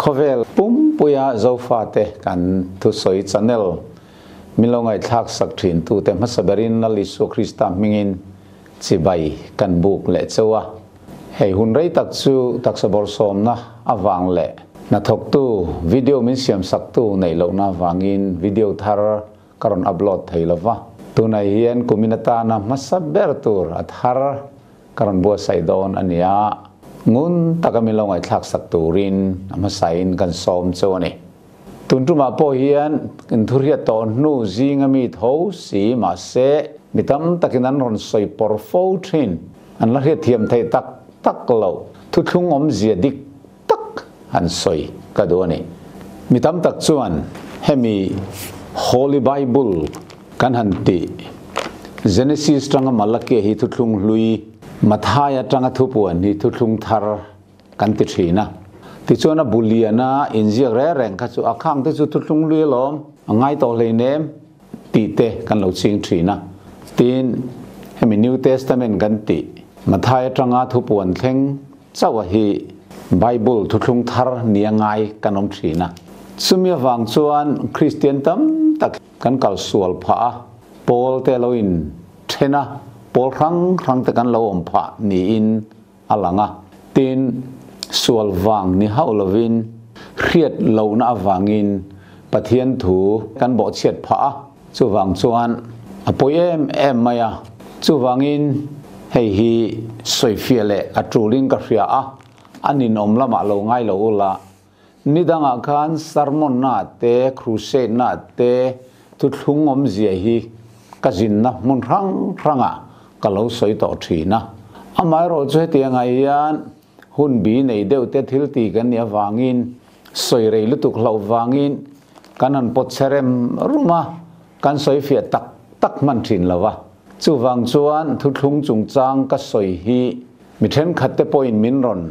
Khawvel pumpuia Zofate kan thusawi channel min lo ngaihthlak sak thin tute hmasa berin Lal Isua Krista hmingin chibai kan buk leh cheu a. Hei hun rei tak chu taksa bawrhsawmna avang leh hnathawktu video min siam saktu neih lohna avangin video thar ka rawn upload thei lova. Tunah hian kumin atana hmasa ber tur a thar ka rawn buatsaih dawn a nia. Ngun taka min lo ngaihthlak sak turin a hmasain kan sawm cheu a ni. Tun tumah pawh hian inthurhiat tawh hnu zinga mi tho si mahse mi tam takin an rawn sawi pawr fo thin. An la hriatthiam theih tak tak loh thuthlung awmzia dik tak an sawi ka duh a ni. Mi tam tak chuan hemi Holy Bible kan han tih Genesis tanga Malakia hi thuthlung hlui, Mathaia tanga thupuan hi thuthlung thar kan ti thin a. Tichuan a bu liana inziak reng reng kha chu a khang te chu thuthlung hlui alawm, a ngai tawh hleinem tih te kan lo ching thin a. Tin, hemi New Testament kan tih Mathaia tanga thupuan thleng Chauha hi Bible thuthlung thar nia ngai kan awm thin a. Chumi avang chuan Kristian tam tak kan kal sual phah a, pawl te lo in then a, pawl hrang hrang te kan lo awm phah niin a lang a. Tin, sual vang ni hauh lovin, hriat lohna avangin Pathian thu kan bawhchhiat phah a. Chuvang chuan a pawi em em mai a, chuvangin hei hi sawifiah leh a tulin ka hria a, a ninawm lamah lo ngai lo ula, nidangah khan sermon na te, crusade na te thuthlung awmzia hi ka zinna hmun hrang hrangah ka lo sawi tawh thin a. Amaherawhchu hetiangah hian hun bi nei deuh te thil ti kan nih avangin sawi rei lutuk hlauh vangin kan han pawt chhe rem rum a, kan sawi fiah tak tak hman thin lo a. Chuvang chuan thuthlung chungchang ka sawi hi mi thenkhat te pawhin min rawn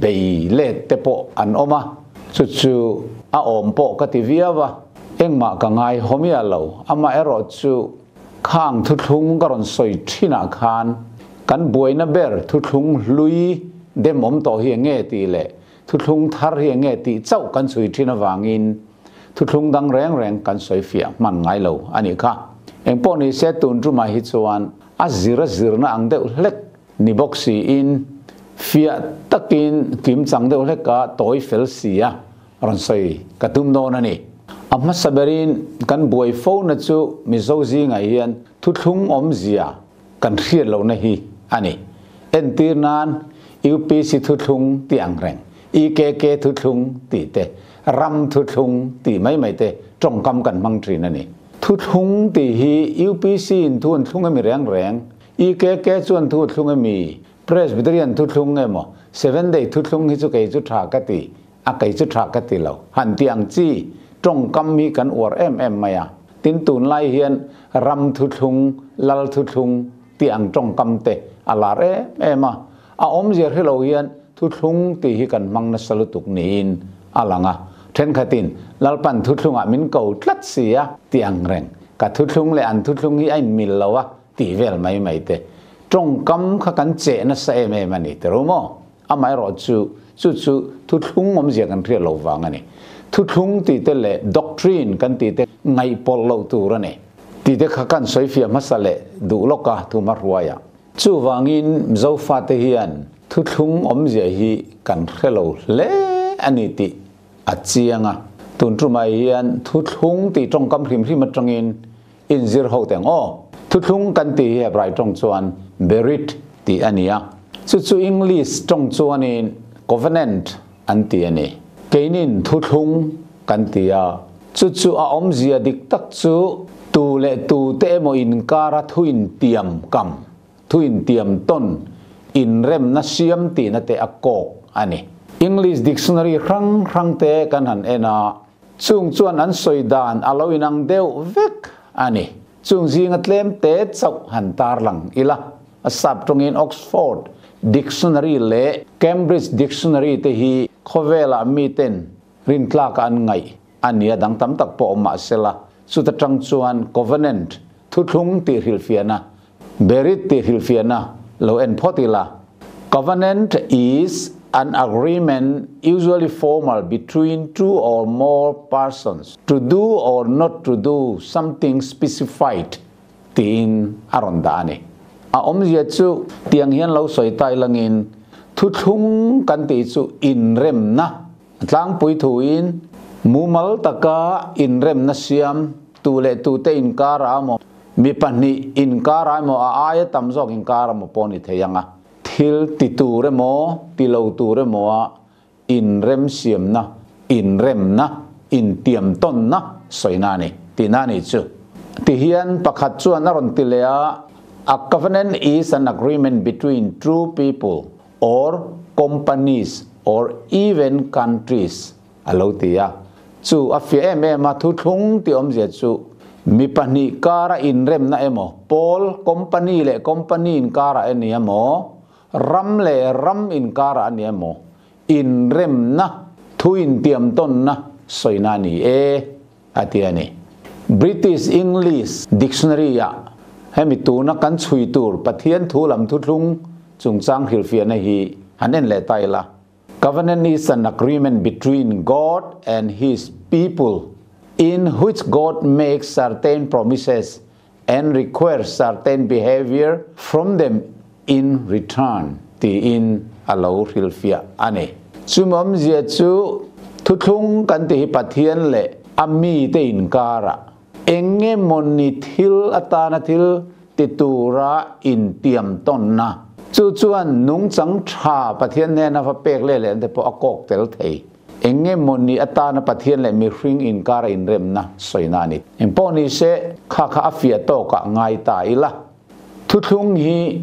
bei let te pawh an awm a, chu chu a awm pawh ka ti viau a, engmah ka ngai hawmia lo, amaherawhchu Khang thuthlung ka rawn sawi thinah khan kan buaina ber thuthlung hlui dem awm tawh hi enge tih leh thuthlung thar hi enge tih chauh kan chhui thin avangin thuthlung dang reng reng kan sawi fiah hman ngai lo a nih kha. Engpawh ni se tun tumah hi chuan a zir a zirna ang deuh hlek ni bawk siin fiah takin kimchang deuh hleka tawi fel sia rawn sawi ka tum dawn a ni. A hmasa berin kan buai fo na chu Mizo zingah hian thuthlung awmzia kan hriat lohna hi a ni. Entir nan UPC thuthlung tih ang reng, EKK thuthlung tih te, ram thuthlung tih mai mai te tawngkam kan hmang thin a ni. Thuthlung tih hi UPC in thu an thlung emi reng reng, EKK chuan thu a thlung emi, Presbyterian thuthlung emaw, Seventh Day thuthlung hi chu kei chu tha ka ti, A kei chu tha ka ti lo. Han ti ang chi, tawngkam hi kan uar em em mai a. Tin tunlai hian ram thuthlung, lal thuthlung tih ang tawngkam te a lar em em a. A awmzia hre lo hian thuthlung tih hi kan hmang nasa lutuk niin a lang a. Thenkhatin Lalpan thuthlungah min ko tlat si a tih ang reng. Ka thuthlung leh an thuthlung hi a inmil lo a tih vel mai mai te. Tawngkam kha kan cheh nasa em em a ni ti ru maw? Amaherawh chu, chu chu thuthlung awmzia kan hriat loh vang a ni. Thuthlung tih te leh doctrine kan tih te ngaihpawlh loh tur a ni. Tih te kha kan sawifiah hmasa leh duh lawk a thuma hruaia. Chuvangin Zofate hian thuthlung awmzia hi kan hre lo hle a ni tih a chiang a. Tun tumah hian thuthlung tih tawngkam hrim hrim atangin inzir ho teng aw. Thuthlung kan tih hi Hebrai tawng chuan berit tih a ni a, chu chu English tawng chuanin covenant an ti a ni. Keinin thuthlung kan ti a, chu chu a awmzia dik tak chu tu leh tu te emaw inkara thu intiam kam, thu intiam tawn, inremna siam tihna te a kawk a ni. English dictionary hrang hrang te kan han en a, Chung chuan an sawi dan a lo inang deuh vek a ni. Chung zinga tlem te chauh han tarlang ila, a sap tawngin Oxford Dictionary leh Cambridge Dictionary te hi khawvelah miten rintlaka an ngaih a nia dang tam tak pawh awm mah sela, chuta tang chuan Covenant, thuthlung tih hrilhfiahna, Berit tih hrilhfiahna lo en phawt ila. Covenant is. an agreement usually formal between two or more persons to do or not to do something specified tiin a rawn dah a ni. A awmzia chu tiang hian lo sawi ta ilangin thuthlung kan tih chu inremna tlangpui thuin mumal taka inremna siam tu leh tute inkar ah emaw mi pahnih inkar ah emaw a aia tam zawk inkar emaw pawh ni thei ang a, thil ti tur emaw ti lo tur emaw ah inremsiamna, inremna, intiamtawnna sawina a ni tihna a nih chu. Tihian pakhat chuan a rawn ti leh a, A covenant is an agreement between two people or companies or even countries a lo ti a. Chu a fiah em em a, thuthlung tih awmzia chu mi pahnih kara inremna emaw, pawl, company leh company inkara a ni emaw, ram leh ram inkara a ni emaw, Inremna, thu intiamtawnna sawina a ni e, a ti a ni. British English Dictionary-ah hemi tuna kan chhui tur Pathian thu lam thuthlung chungchang hrilhfiahna hi han en leh ta ila. Covenant is an agreement between God and his people in which God makes certain promises and requires certain behaviour from them in return tiin a lo hrilhfiah a ni. Chumi awmzia chu thuthlung kan tih hi Pathian leh a mite inkarah eng nge mawni thil atana thil ti tura intiam tawnna chu chuan nungchang tha Pathian hnena va pek leh leh te pawh a kawk tel thei. Eng nge maw ni atana Pathian leh mihring inkara inremna sawina a ni. Eng pawh ni se, kha kha a fiah tawkah ngai ta ila. Thuthlung hi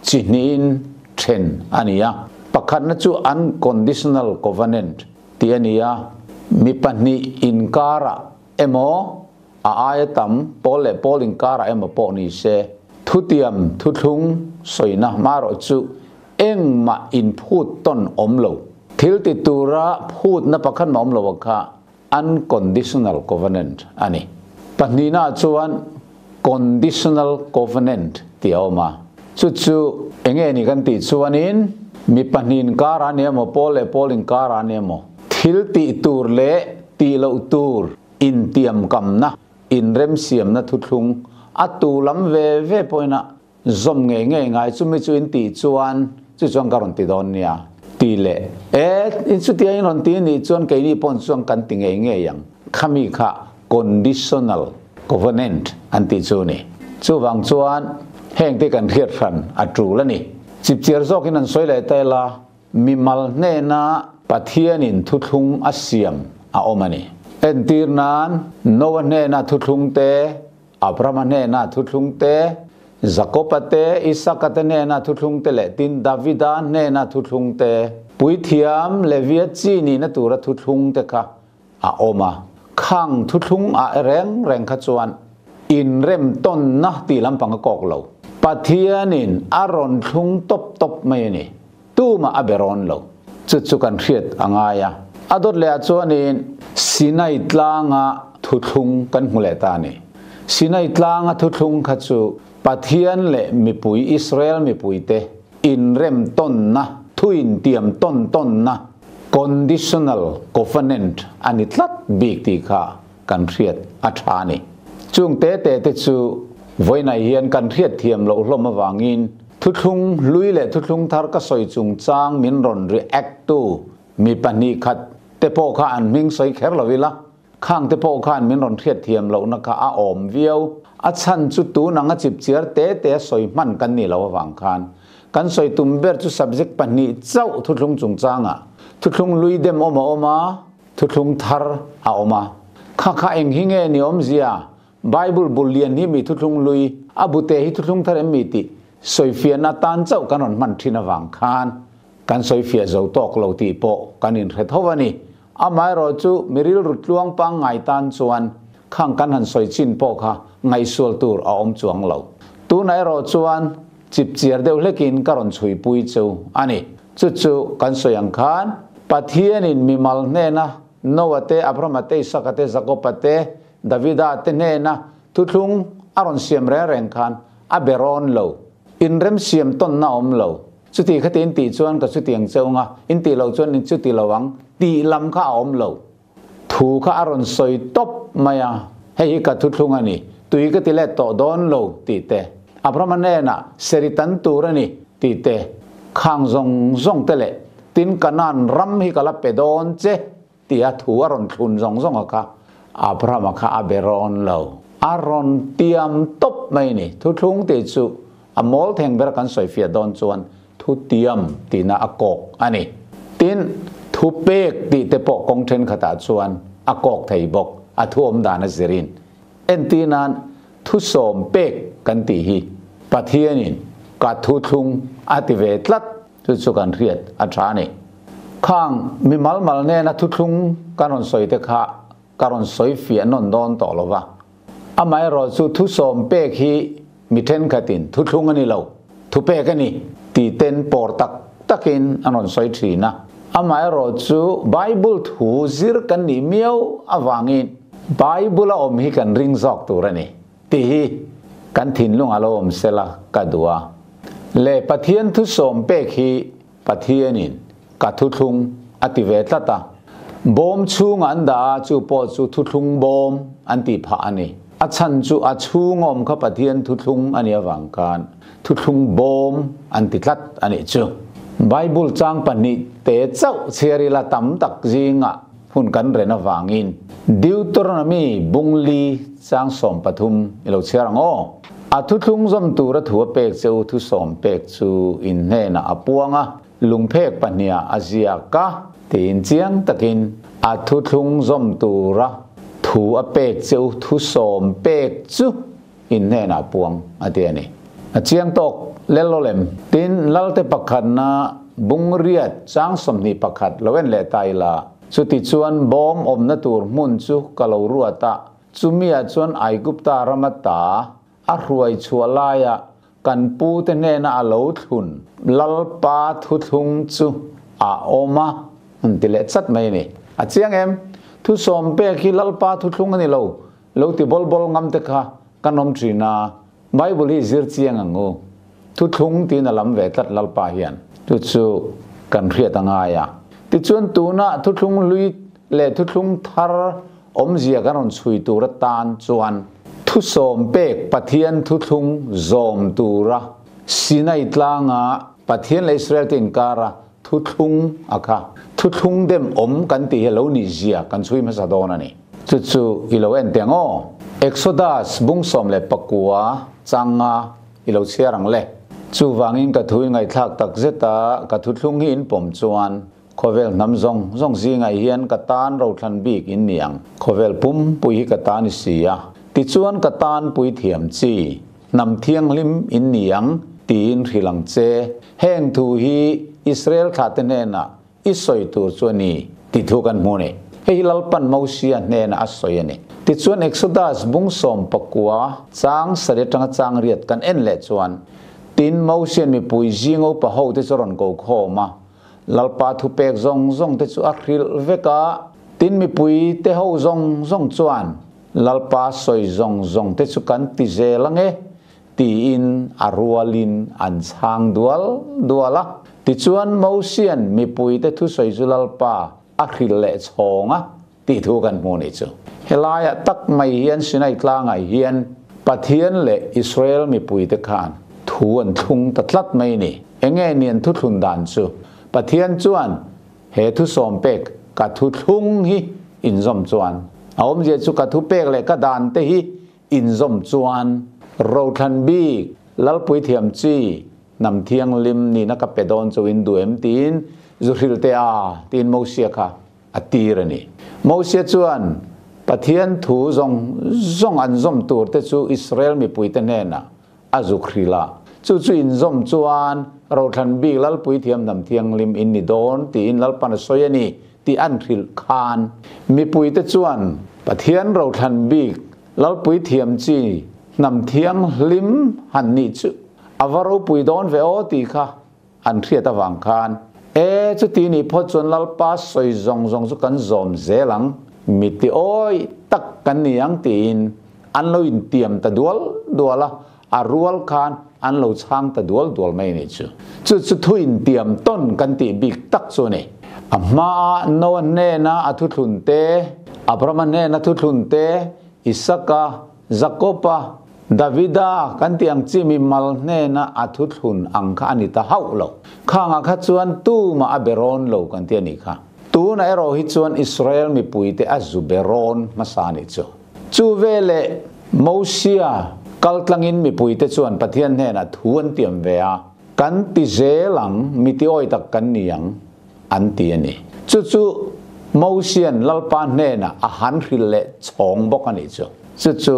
chi hnihin then a ni a. Pakhatna chu unconditional covenant tih a ni a, mi pahnih inkarah emaw, a aia tam, pawl leh pawl inkarah emaw pawh ni se, thutiam thuthlung sawina hmarawh chu Engmah inphut tawn awm lo. Thil ti tura phutna pakhat mah awm lo ang kha unconditional covenant a ni. Pahnihnaah chuan conditional covenant tih a awm a. Chu chu enge ni kan tih chuanin mi pahnih inkar a ni emaw, pawl leh pawl inkar a ni emaw, thil tih tur leh tih loh tur intiamkamna, inremsiamna thuthlung a tu lam ve ve pawhin a Zawm ngei ngei ngai chumi chu in tih chuan chu chuan ka rawn ti dawn nia ti leh e in chutia in rawn ti nih chuan keini pawn chuan kan ti ngei ngei ang khami kha conditional covenant an tih chu ni. Chuvang chuan heng te kan hriat hran a tul a ni. Chipchiar zawkin an sawi leh ta ila mimal hnena Pathianin thuthlung a siam a awm a ni. Entir nan Noah hnena thuthlung te Abrahama hnena thuthlung te, Jakoba te, Isaka te hnena thuthlung te leh tin Davida hnena thuthlung te, puithiam Levia chi nihna tura thuthlung te kha a awm a. Khang thuthlung ah reng reng kha chuan inrem tawnna tih lampang a kawk lo. Pathianin a rawn thlung tawp tawp mai a ni. Tumah a be rawn lo. Chu chu kan hriat a ngai a. A dawt leh ah chuanin Sinai tlanga thuthlung kan hmu leh ta a ni. Sinai tlanga thuthlung kha chu Pathian leh mipui Israel mipuite inrem tawnna, thu intiam tawn tawnna, conditional covenant, a ni tlat bik tih kha kan hriat a tha a ni. Chung te te te chu vawiinah hian kan hriat thiam loh hlawm avangin thuthlung hlui leh thuthlung thar ka sawi chungchang min rawn react tu mi pahnih khat te pawh kha an hming sawi kher lo ila, khang te pawh khan min rawn hriat thiam lohna kha a awm viau. A chhan chu tun anga chipchiar te te a sawi hman kan nih loh avang khan kan sawi tum ber chu subject pahnih chauh thuthlung chungchangah thuthlung hlui dem awm a awm a, Thuthlung thar a awm a. Kha kha eng hi nge ni awmzia? Bible bul lian hi mi thuthlung lui, a bute hi thuthlung thar em mi tih sawifiahna atan chauh kan rawn hman thin avang khan kan sawifiah zo tawk lo tih pawh kan inhre tho a ni. Amaherawh chu mi rilru tluang pangngai tan chuan khang kan han sawi chin pawh kha ngaihsual tur a awm chuang lo. Tunah erawh chuan chipchiar deuh hlekin ka rawn chhuipui chu a ni. Chu chu kan sawi ang khan Pathianin mimal hnena Noah te, Abrahama te, Isaka te, Jakoba te, Davida te hnena thuthlung a rawn siam reng reng khan a be rawn lo. Inremsiam tawnna a awm lo. Chuti khati in tih chuan ka chutiang cheu nga, in tih loh chuan in chuti lo ang tih lam kha a awm lo. Thu kha a rawn sawi tawp mai a, hei hi ka thuthlung a ni, tui ka ti let tawh dawn lo tih te, Abrahama hnenah seri tan tur a ni tih te, khang zawng zawng te leh tin Kanaan ram hi ka la pe dawn che tia thu a rawn thlun zawng zawng a kha Abrahama kha a be rawn lo. A rawn tiam tawp mai a ni. Thuthlung tih chu a mawl theng ber kan sawi fiah dawn chuan thu tiam tihna a kawk a ni. Tin, thu pek tih te pawh kawng thenkhatah chuan a kawk thei bawk, a thu awm dan a zirin. Entir nan thu sawm pek kan tih hi Pathianin ka thuthlung a ti ve tlat chu chu kan hriat a tha a ni. Khang mi mal mal nena thuthlung kan rawn sawi te kha ka rawn sawi fiah nawn dawn tawh lo va. Amaherawh chu thu sawm pek hi mi thenkhatin thuthlung a ni lo, thu pek a ni tih ten pawr tak takin an rawn sawi thin a. Amaherawh chu Bible thu zir kan nih miau avangin Bible a awm hi kan ring zawk tur a ni tih hi kan thinlung a lo awm sela ka duh a. Le Pathian thu sawm pek hi Pathianin ka thuthlung a ti ve tlat a, bawm chhungah an dah a, chu pawh chu thuthlung bawm an tih phah a ni. A chhan chu a chhung awm kha Pathian thuthlung a nih avang khan thuthlung bawm an ti tlat a nih chu. Bible chang pahnih te chauh chhiar ila tam tak zingah hun kan ren avangin Deuteronomy bungli chang 13 i lo chhiar ang aw. A thuthlung zawm tura thu a pek che u thu sawm pek chu in hnenah a puang a, lungphek pahniha a ziak a, tiin chiang takin a thuthlung zawm tura thu a pek che u thu sawm pek chu in hnenah a puang a ti a ni. A chiang tawk lel lem. Tin, Lalte pakhatna bungriat chang 21 lo en leh ta ila, chutichuan bawm awmna tur hmun chu ka lo ruat a, Chumia chuan Aigupta rama ta a hruai chhuah laia kan pute hnena a lo thlun Lalpa thuthlung chu a awm a, an ti leh chat mai a ni. A chiang em? Thu sawm pek hi Lalpa thuthlung a ni lo, lo ti bawl bawl ngam te kha kan awm thin a, Bible hi zir chiang ang u. Thuthlung tiin a lam ve tlat Lalpa hian. Chu chu kan hriat a ngai a. Tichuan tuna thuthlung hlui leh thuthlung thar awmzia kan rawn chhui tur atan chuan thusawm pek Pathian thuthlung zawm tura Sinai tlanga Pathian leh Israel te inkara thuthlung a kha thuthlung dem awm kan tih hi lo nih zia kan chhui hmasa dawn a ni. Chu chu i lo en teh ang aw. Exodus bung 19 changa i lo chhiar ang le. Chuvangin ka thu in ngaihthlak tak zet a, ka thuthlung hi in pawm chuan khawvel hnam zawng zawng zingah hian ka tan rothlan bik in ni ang. Khawvel pum pui hi ka tan i si a, tichuan ka tan pui thiam chi, hnam thianghlim in ni ang tiin hrilh ang che. Heng thu hi Israel thlah te hnenah i sawi tur chu a ni tih thu kan hmu a ni. Hei hi Lalpan Mosia hnenah a sawi a ni. Tichuan Exodus bung 19 chang sarih atanga chang riat kan en leh chuan, Tin, Mosian mipui zing upa ho te chu rawn ko khawm a, Lalpa thupek zawng zawng te chu a hrilh vek a, tin mipui te ho zawng zawng chuan Lalpa sawi zawng zawng te chu kan ti zel ange tiin a rualin an chhang dual dual a. Tichuan Mosian mipui te thusawi chu Lalpa a hrilh leh chhawng a tih thu kan hmu nih chu. Helaiah tak mai hian Sinai tlangah hian Pathian leh Israel mipui te khan thu an thlung ta tlat mai ni. Enge nian thu thlun dan chu? Pathian chuan he thu sawm pek ka thu thlung hi inzawm chuan a awmzia chu ka thu pek leh ka dan te hi inzawm chuan rothlan bik Lalpui thiam chi hnam thianghlim nihna ka pe dawn chu in duh em tiin zu hrilh teh a tiin Mosia kha a tir a ni. Mosia chuan Pathian thu zawng zawng an zawm tur te chu Israel mipui te hnenah a zuk hrilh a, chu chu inzawm chuan rothlan bik Lalpui thiam hnam thianghlim in ni dawn tiin Lalpan a sawi a ni tih an hrilh khan mipui te chuan Pathian rothlan bik Lalpui thiam chi hnam thianghlim han nih chu a va ropui dawn ve aw tih kha an hriat avang khan e chuti nih phawt chuan Lalpa sawi zawng zawng chu kan zawm zel ang, mi ti awi tak kan ni ang tiin an lo intiam ta dual dual a, a rual khan. an lo chhang ta dual dual mai ni chu. Chu chu thu intiam tawn kan tih bik tak chu a ni. A hmaa Noa hnena a thuthlun te, Abrahama hnena thuthlun te, Isaka, Jakoba, Davida kan tih ang chi mi mal hnena a thuthlun ang kha a ni ta hauh lo. Khangah kha chuan tumah a be rawn lo kan ti a nih kha. Tunah erawh hi chuan Israel mipuite a zu be rawn hmasa a nih chu. Chu veleh Mosia kaltlangin mipuite chuan Pathian hnenah thu an tiam ve a, Kan ti zel ang, mi ti awi tak kan ni ang, an ti a ni. Chu chu Mosian Lalpa hnenah a han hrilh leh chhawng bawk a nih chu. Chu chu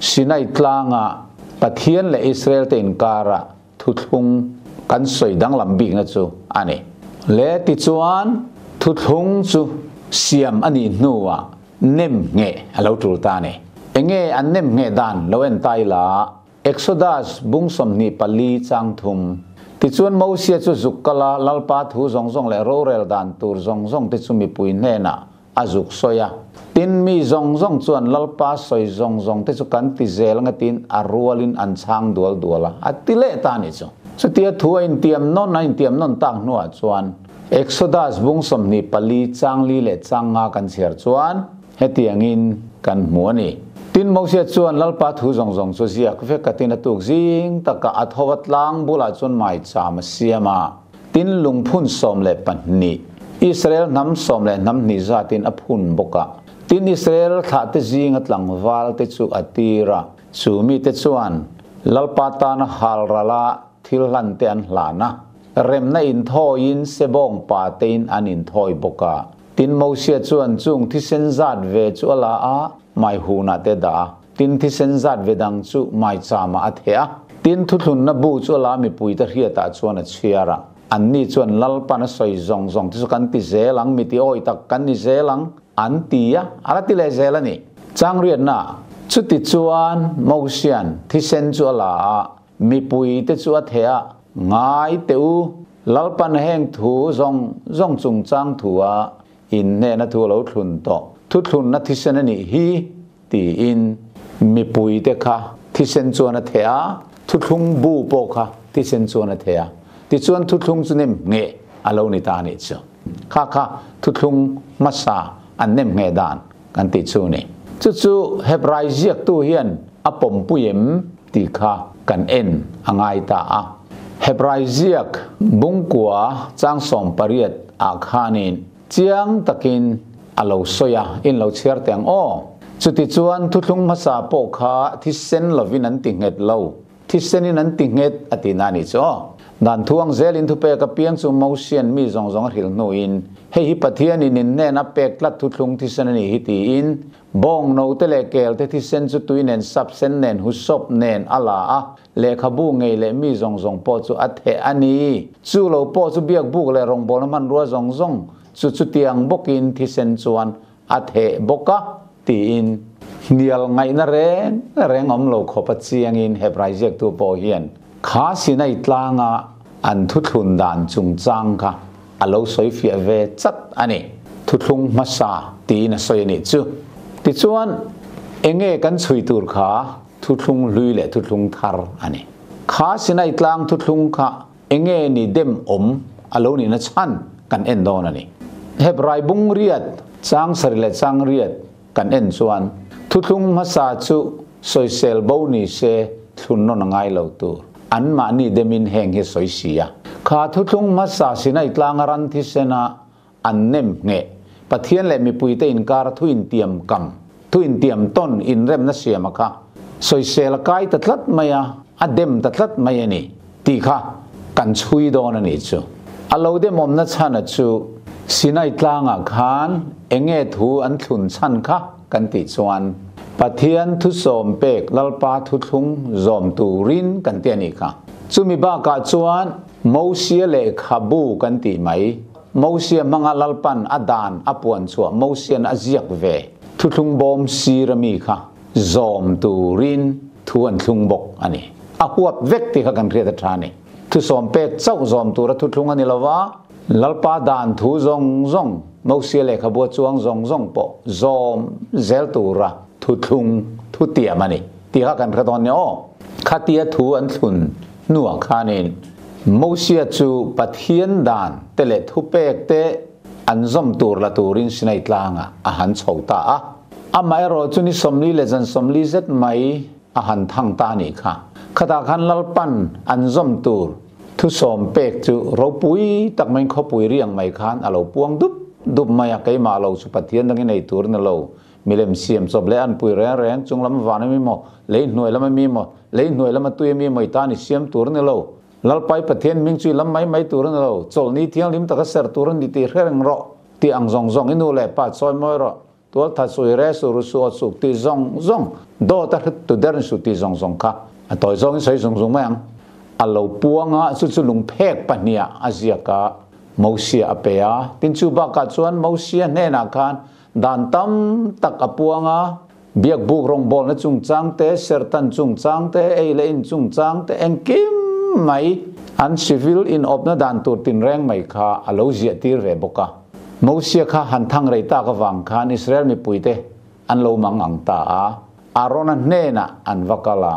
Sinai tlanga Pathian leh Israel te inkara thuthlung kan sawi danglam bikna chu a ni. Le tichuan thuthlung chu siam a nih hnuah nem ngheh a lo tul ta a ni. Enge an nem ngheh dan lo en ta ila? Exodus bung 24 chang thum. Tichuan Mosia chu zuk kal a, Lalpa thu zawng zawng leh rorel dan tur zawng zawng te chu mipui hnenah a zuk sawi a. Tin, mi zawng zawng chuan Lalpa sawi zawng zawng te chu kan ti zel anga tiin a rualin an chhang dual dual a, a ti leh ta a nih chu. Chutia thu a intiam nawn a intiam nawn tak hnuah chuan Exodus bung 24 chang li leh chang nga kan chhiar chuan, Hetiangin kan hmu a ni. Tin, Mosia chuan Lalpa thu zawng zawng chu ziak vek a tin a tuk zing takah a tho a tlang bulah chuan maicham a siam a. Tin, lungphun 12, Israel hnam sawm leh hnam hnih zatin a phun bawk a. Tin, Israel thlahte zinga tlangval te chu a tir a. Chu mite chuan Lalpa tana hal rala thil hlan te an hlan a. Remna inthawiin sebawng pa tein an inthawi bawk a. Tin Mosia chuan chung thisen zat ve chu a la a, mai hunah te a dah a. Tin thisen zat ve dang chu maicham-ah a theh a. Tin thuthlunna bu chu a la a mipuite hriatah chuan a chhiar a. Anni chuan Lalpan a sawi zawng zawng te chu kan ti zel ang, mi ti awi tak kan ni zel ang, an ti a, a la ti leh zel a ni. Changriatna, Chuti chuan Mosia'n thisen chu a la a, Mipuite chu a theh a, Ngai teh u, Lalpan heng thu zawng zawng chungchang thu a inhnehna thu a lo thlun tawh. Thuthlunna thisen a nih hi, tiin mipuite kha thisen chuan a theh a, thuthlung bu pawh kha thisen chuan a theh a. Tichuan thuthlung chu nem ngheh a lo ni ta a nih chu. Kha kha thuthlung hmasa an nem ngheh dan kan tih chu a ni. Chu chu Hebrai ziaktu hian a pawmpui em tih kha kan en a ngai ta a. Hebrai ziak bungkua chang 18 ah khanin chiang takin a lo sawi a, in lo chhiar teh ang aw. Chutichuan thuthlung hmasa pawh kha thisen lovin an ti nghet lo. Thisenin an ti nghet a ti na nih chu aw. Dan thu ang zelin thupek apiang chu Mosian mi zawng zawng a hrilh hnuin, Hei hi Pathianin in hnen a pek tlat thuthlung thisen a nih hi tiin, bawng note leh kelte thisen chu tui nen sap sen nen husawp nen a la a, lehkhabu ngei leh mi zawng zawng pawh chu a theh a ni. Chu lo pawh chu biakbuk leh rawngbawlna hmanrua zawng zawng chu chutiang bawkin thisen chuan a theh bawk a, tiin hnial ngaihna reng reng awm lo khawp a chiangin Hebrai ziaktu pawh hian kha Sinai tlanga an thuthlun dan chungchang kha a lo sawi fiah ve chat a ni. Thuthlung hmasa tiin a sawi a nih chu. Tichuan, enge kan chhui tur kha thuthlung hlui leh thuthlung thar a ni. Kha Sinai tlang thuthlung kha Enge ni dem awm a lo nihna chhan kan en dawn a ni. Hebrai bung riat, chang sarih leh chang riat kan en chuan thuthlung hmasa chu sawisel bo ni se thlun nawn a ngai lo tur. Anmahni demin heng hi sawi si a. Kha thuthlung hmasa Sinai tlanga ran thisena an nem ngheh. Pathian leh mipuite inkara thu intiam kam, thu intiam tawn inremna siama kha sawisel a kai ta tlat mai a, a dem ta tlat mai a ni tih kha kan chhui dawn a nih chu. A lo demawmna chhana chu Sinai tlangah khan enge thu an thlun chhan kha kan tih chuan Pathian thusawm pek Lalpa thuthlung zawm turin kan ti a nih kha. Chumi bakah chuan Mosia lehkhabu kan tih mai. Mosia hmanga Lalpan a dan a puan chhuah Mosian a ziak ve. Thuthlung bawm sir ami kha zawm turin thu an thlung bawk a ni. A huap vek tih kha kan hriat a tha a ni. Thusawm pek chauh zawm tura thuthlung a ni lova, Lalpa dan thu zawng zawng, Mosia lehkhabu a chuang zawng zawng pawh zawm zel tura thuthlung thutiam a ni tih kha kan hre dawn nia aw. Khatia thu an thlun. Hnuah khanin Mosia chu Pathian dan te leh thupek te an zawm tur la turin Sinai tlangah a han chho ta a. Amaherawh chu ni 40 leh zan 40 zet mai a han thang ta a nih kha. Khatah khan Lalpan an zawm tur thusawm pek chu ropui tak maiin khawpui riang mai khan a lo puang dup dup mai a, keimah lo chu Pathian dangin ei tur ni lo. Milem siam chawp leh an pui reng reng chung lam van a mi maw, lei hnuai lam a mi maw, lei hnuai lam a tui a mi maw i tan i siam tur a ni lo. Lalpai Pathian hming chu i lam mai mai tur a ni lo, chawlhni thianghlim taka ser tur a ni tih hre reng rawh tih ang zawng zawng i nu leh pa chawi mawi rawh, tualthat suh i re suh ru suh aw suh tih zawng zawng, dawt a hret tu der ni suh tih zawng zawng kha a tawi zawngin sawi zung zung mai ang. A lo puang a, chu chu lungphek pahniha a ziak a, Mosia a pe a, tin chu bakah chuan Mosia hnenah khan Dan tam tak a puang a, biakbuk rawngbawlna chungchang te, sertan chungchang te, ei leh in chungchang te, engkim mai an civil inawpna dan tur tinreng mai kha a lo ziah tir ve bawk a. Mosia kha han thang rei tak avang khan Israel mipuite an lo mang ang ta a, Arona hnenah an va kal a,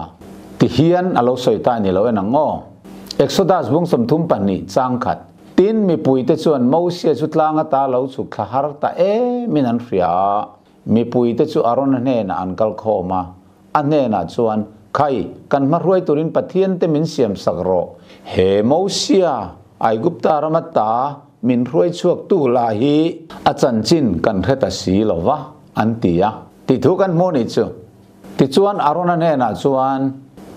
tihian a lo sawi ta ni lo en ang aw. Exodus bung 32 chang khat. Tin, mipuite chuan Mosia chu tlang ata lo chhuk thla har ta emin an hria a. Mipuite chu Arona hnenah an kal khawm a, a hnenah chuan, Khai, kan hma hruai turin Pathian te min siam sak rawh. He Mosia, Aigupta rama ta min hruai chhuak tu lah hi a chanchin kan hre ta si lo va, an ti a. Tih thu kan hmuh nih chu. Tichuan Arona hnenah chuan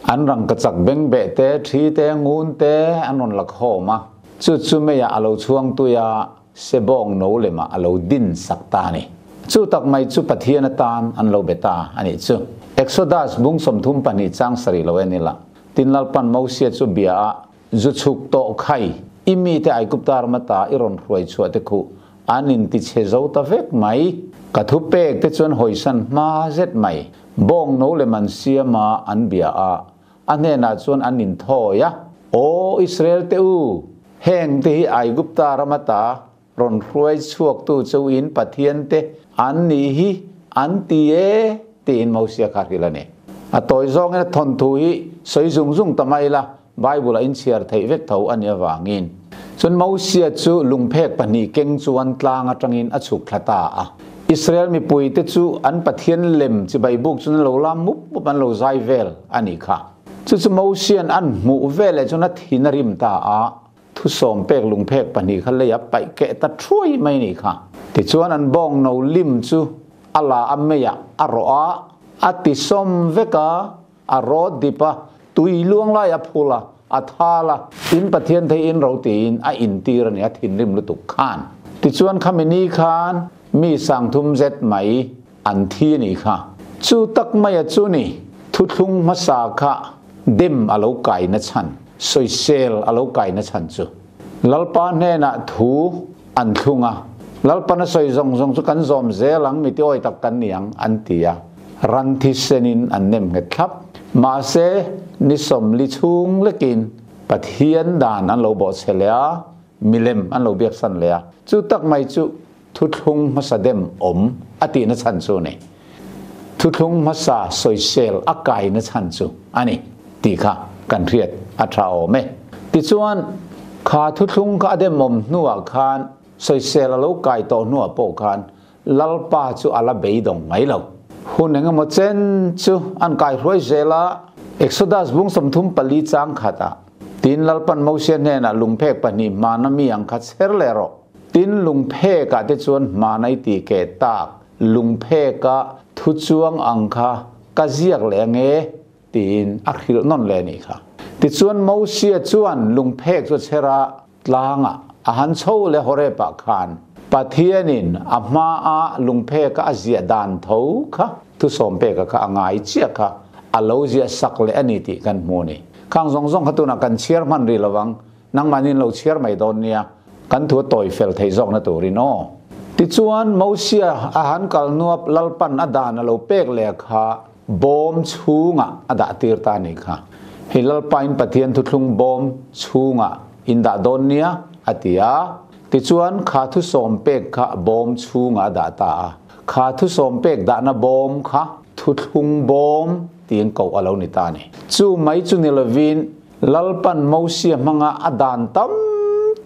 an rangkachak bengbeh te, thi te, ngun te an rawn la khawm a. Chu chu meiah a lo chhuang tui a, sebawng no lemah a lo din sak ta a ni. Chu tak mai chu Pathian atan an lo be ta a nih chu. Exodus bung 32 chang sarih lo en ila, tin Lalpan Mosia chu bia a, Zu chhuk tawh khai, i mite Aigupta rama ta i rawn hruai chhuah te khuh an inti chhe zo ta vek mai. Ka thu pek te chuan hawisan hma zet mai. Bawng no lem an siam a, an bia a, a hnenah chuan an inthawi a, Aw Israel te u, heng te hi Aigupta rama ta rawn hruai chhuaktu chu in Pathian te an nih hi an ti e tiin Mosia kha hrilh a ni. A tawi zawngin a thawnthu hi sawi zung zung ta mai la, Bible a inchhiar theih vek tho a nih avangin. Chuan Mosia chu lungphek pahnih keng chuan tlang atangin a chhuk thla ta a. Israel mipuite chu an Pathian lem chibai buk chuan an lo lam mup mup an lo zai vel a nih kha. Chu chu Mosia'n an hmuh veleh chuan a thin a rim ta a. Thusawm pek lungphek pahnih kha lei a paih keh ta thuai mai nih kha. Tichuan an bawng no lim chu a la a meiah a rawh a, a tisawm vek a, a rawt dip a, tui luang lai a phul a, a thal a, in Pathian thei in ro tiin a intir a ni, a thinrim lutuk khan. Tichuan khami ni khan mi sangthum zet mai an thi a nih kha. Chu tak maia chu ni, thuthlung hmasa kha dem a lo kaina chhan, sawisel a lo kaina chhan chu. Lalpa hnenah thu an thlung a, Lalpan a sawi zawng zawng chu kan zawm zel ang, mi tiawi tak kan ni ang, an ti a. Ran thisenin an nem nghet thlap. Mahse, ni 40 chhung lekin Pathian dan an lo bawhchhe leh a, milem an lo biaksan leh a. Chu tak mai chu Thuthlung hmasa dem awm a tihna chhan chu a ni. Thuthlung hmasa sawisel a kaina chhan chu a ni tih kha kan hriat a tha awm e. Tichuan, kha thuthlung kha a dem awm hnuah khan sawisel a lo kai tawh hnuah pawh khan Lalpa chu a la beidawng mai lo. Hun engemaw chen chu an kaihruai zel a, Exodus bung 34 chang khatah, Tin Lalpan Mosia hnenah lungphek pahnih hmana mi ang kha chher leh rawh. Tin lungphekah te chuan hmanai ti ke tak, lungpheka thu chuang ang kha ka ziak leh ange tiin a hrilh nawn leh anih kha. Tichuan Mosia chuan lungphek chu a chher a, tlangah a han chho leh Horeb-ah khan Pathianin a hmaa lungpheka a ziah dan tho kha thusawm peka kha a ngai chiah kha a lo ziah sak leh a ni tih kan hmu a ni. Khang zawng zawng kha tunah kan chhiar hman rih lovang. Nangmahni lo chhiar mai dawn nia, kan thu a tawi fel thei zawkna turin aw. Tichuan, Mosia a han kal nuap Lalpan a dan a lo pek leh kha bawm chhungah a dah tir ta a nih kha. Hei Lalpain Pathian thuthlung bawm chhungah in dah dawn nia, a ti a. Tichuan, kha thusawm pek kha bawm chhungah a dah ta a. Kha thusawm pek dahna bawm kha thuthlung bawm tiin koh a lo ni ta a ni. Chu mai chu ni lovin. Lalpan Mosia hmanga a dan tam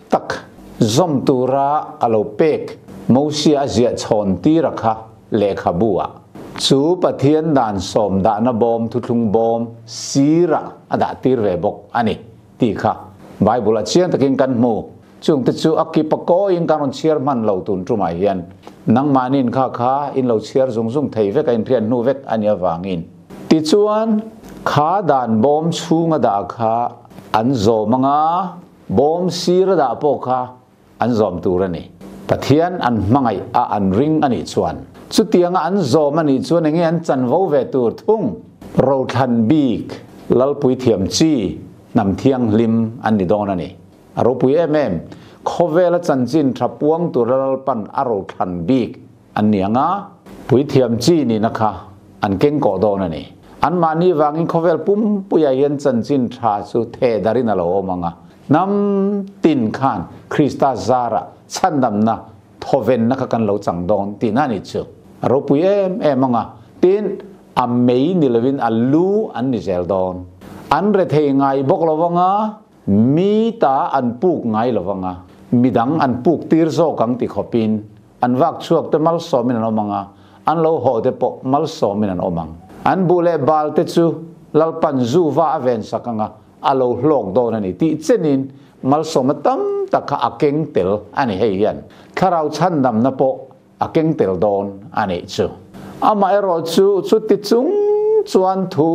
tak zawm tura a lo pek Mosia a ziah chhawn tir a kha lehkhabu ah chu Pathian dan sawm dahna bawm thuthlung bawm sirah a dah tir ve bawk a ni tih kha Bible ah chiang takin kan hmu. Chungte chu a kip a kawiin kan rawn chhiar hman lo tun tumah hian nangmahniin kha kha in lo chhiar zung zung thei vek a inhriat hnu vek a nih avangin. Tichuan, kha dan bawm chhunga dah kha an zawm anga bawm sira dah pawh kha an zawm tur a ni. Pathian an hmangaih a an ring a nih chuan chutianga an zawm a nih chuan enge an chanvo ve tur thung? Rothlan bik Lalpui thiam chi hnam thianghlim an ni dawn a ni. A ropui em em. Khawvela chanchin tha puang tura Lalpan a rothlan bik an ni ang a, puithiam chi nihna kha an keng kawh dawn a ni. Anmahni vangin khawvel pumpuiah hian chanchin tha chu theh darin a lo awm ang a, hnam tin khan Krista zarah chhandamna thawvenna kha kan lo chang dawn tihna a ni chu. A ropui em em ang a, tin, a mei ni lovin a lu an ni zel dawn. An rethei ngai bawk lo vang a, Mi ta an puk ngai lo vang a, midang an puk tir zawk ang ti khawpin an vak chhuak te malsawmin an awm ang a, an lo haw te pawh malsawmin an awm ang. An buh leh bal te chu Lalpan zu va a ven sak ang a, a lo hlawk dawn a ni tih chenin malsawmna tam tak kha a keng tel a ni. Hei hian thlarau chhandamna pawh a keng tel dawn a nih chu. Amaherawh chu chuti chung chuan thu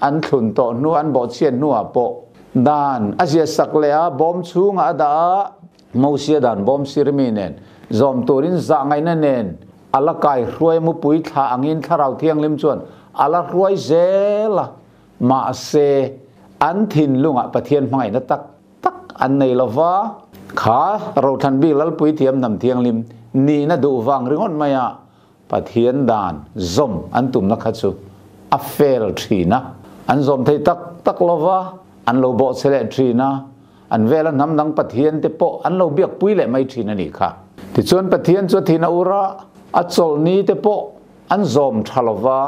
an thlun tawh hnu, an bawhchhiat hnuah pawh dan a ziahsak leh a, bawm chhungah a dah a, Mosia dan bawm sirmi nen zawm turin zah ngaihna nen a la kai hruai mupui thla angin Thlarau Thianghlim chuan a la hruai zel a, mahse an thinlungah Pathian hmangaihna tak tak an nei lo va. Kha Rothlan bik Lalpui thiam hnam thianghlim nihna duh vang ringawt maia Pathian dan zawm an tumna kha chu a fel thin a, an zawm thei tak tak lo va, an lo bawhchhe leh thin a, an vela hnam dang Pathian te pawh an lo biakpui leh mai thin a nih kha. Tichuan Pathian chu a thin a ur a, a chawlhni te pawh an zawm tha lo va,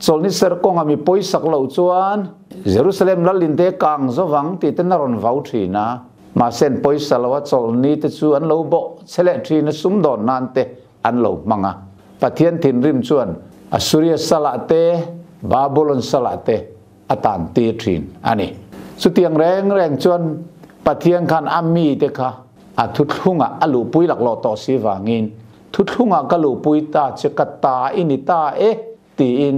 Chawlhni ser kawnga mi pawisak loh chuan Jerusalem lal in te kang zovang tih ten a rawn vau thin a, mahse an pawisa lo a chawlhni te chu an lo bawh che leh thin a sumdawn nan te an lo hmang a. Pathian thinrim chuan Assuria salah te, Babulon salah te a tan tir thin a ni. Chutiang reng reng chuan Pathian khan a mi te kha a thuthlungah a luhpui laklawh tawh si vangin Thuthlungah ka luhpui ta che ka ta i ni ta e tiin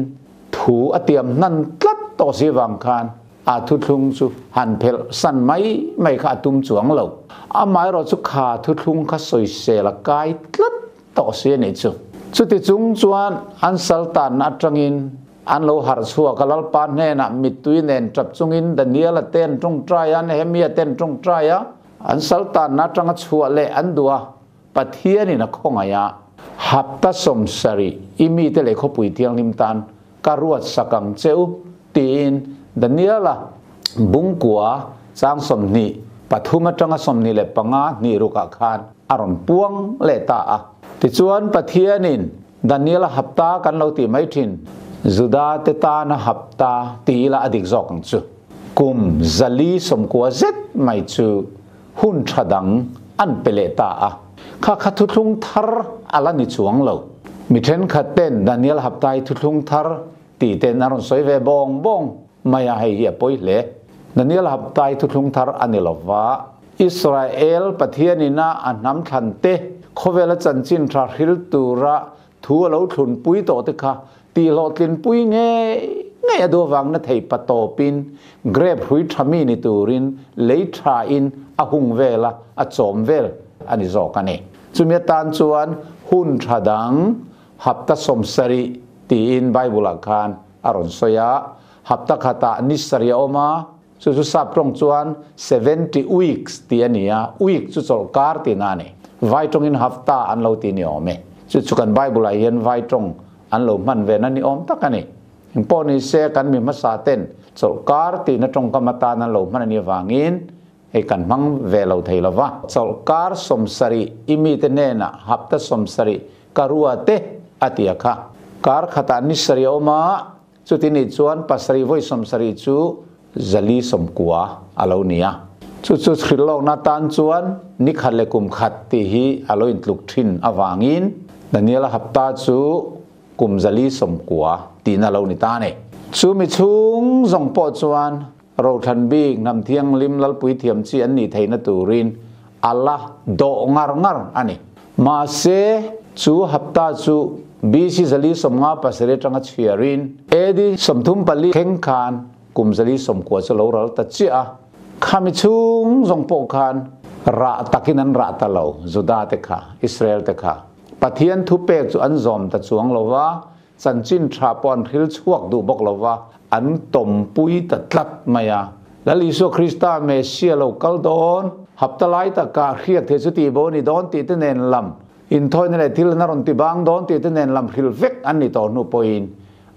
thu a tiam hnan tlat tawh si vang khan a thuthlung chu han phelh san mai mai kha a tum chuang lo. Amaherawh chu kha thuthlung kha sawisel a kai tlat tawh si a nih chu. Chuti chung chuan an saltanna atangin an lo harh chhuak a, Lalpa hnenah mittui nen tap chungin Daniela te an tawngtai a, Nehemia te an tawngtai a, an saltanna atanga chhuah leh an duh a. Pathianin a khawngaih a, Hapta 70 i mite leh khawpui thianghlim tan ka ruat sak ang che u, tiin Daniela bungkua chang 23 atanga 25 hnih rukah khan a rawn puang leh ta a. Tichuan Pathianin Daniela hapta kan lo tih mai thin, Juda te tana hapta ti ila a dik zawk ang chu. Kum 490 zet mai chu hun tha dang an pe leh ta a. Kha kha thuthlung thar a la ni chuang lo. Mi thenkhat ten Daniel Haptai thuthlung thar tih ten a rawn sawi ve bawng bawng mai a, hei hi a pawi hle. Daniel Haptai thuthlung thar a ni lo va, Israel Pathian ina a hnam thlan te khawvela chanchin tha hril tura Thu a lo thlunpui tawh te kha tihhlawhtlinpui ngei ngei a duh avangin a thei pa tawpin grape hrui tha mi ni turin lei thain a hung vel a, a chawm vel a ni zawk a ni. Chumi atan chuan hun tha dang hapta 70 tiin Bible-ah khan a rawn sawi a, hapta khatah ni sarih a awm a, Chu chu sap tawng chuan 70 weeks tih a ni a, week chu chawlhkar tihna a ni. Vai tawngin hafta an lo ti ni awm e. Chu chu kan Bible ah hian vai tawng an lo hman ve na ni awm tak a ni. Engpawh ni se kan mi hmasa ten chawlhkar tihna tawngkam atan an lo hman a nih avangin hei kan hmang ve lo thei lo va. Chawlhkar 70 i mite hnenah hafta 70 ka rua te a ti a kha. Kar khatah ni sarih a awm a, Chuti nih chuan pasarih vawi 70 chu 490 a lo ni a. Chu chu hrilhlawkna tan chuan ni khat leh kum khat tih hi a lo intluk thin avangin Daniela hapta chu kum 490 tihna a lo ni ta a ni. Chu mi chhung zawng pawh chuan Rothlan bik hnam thianghlim lalpui thiam chi an nih theihna turin a la dawh ngar ngar a ni. Mahse, chu hapta chu BC 457 atanga chhiarin AD 34 thleng khan kum 490 chu lo ral ta chiah a. Khami chhung zawng pawh khan rah takin an rah ta lo, Juda te kha, Israel te kha. Pathian thupek chu an zawm ta chuang lo va, Chanchin tha pawh an hril chhuak duh bawk lo va, an tawmpui ta tlat mai a. Lal Isua Krista Messia lo kal dawn, hapta lai takah hriat thei chu tih bo a ni dawn tih te nen lam, inthawina leh thil an rawn ti bang dawn tih te nen lam hril vek an ni tawh hnu pawhin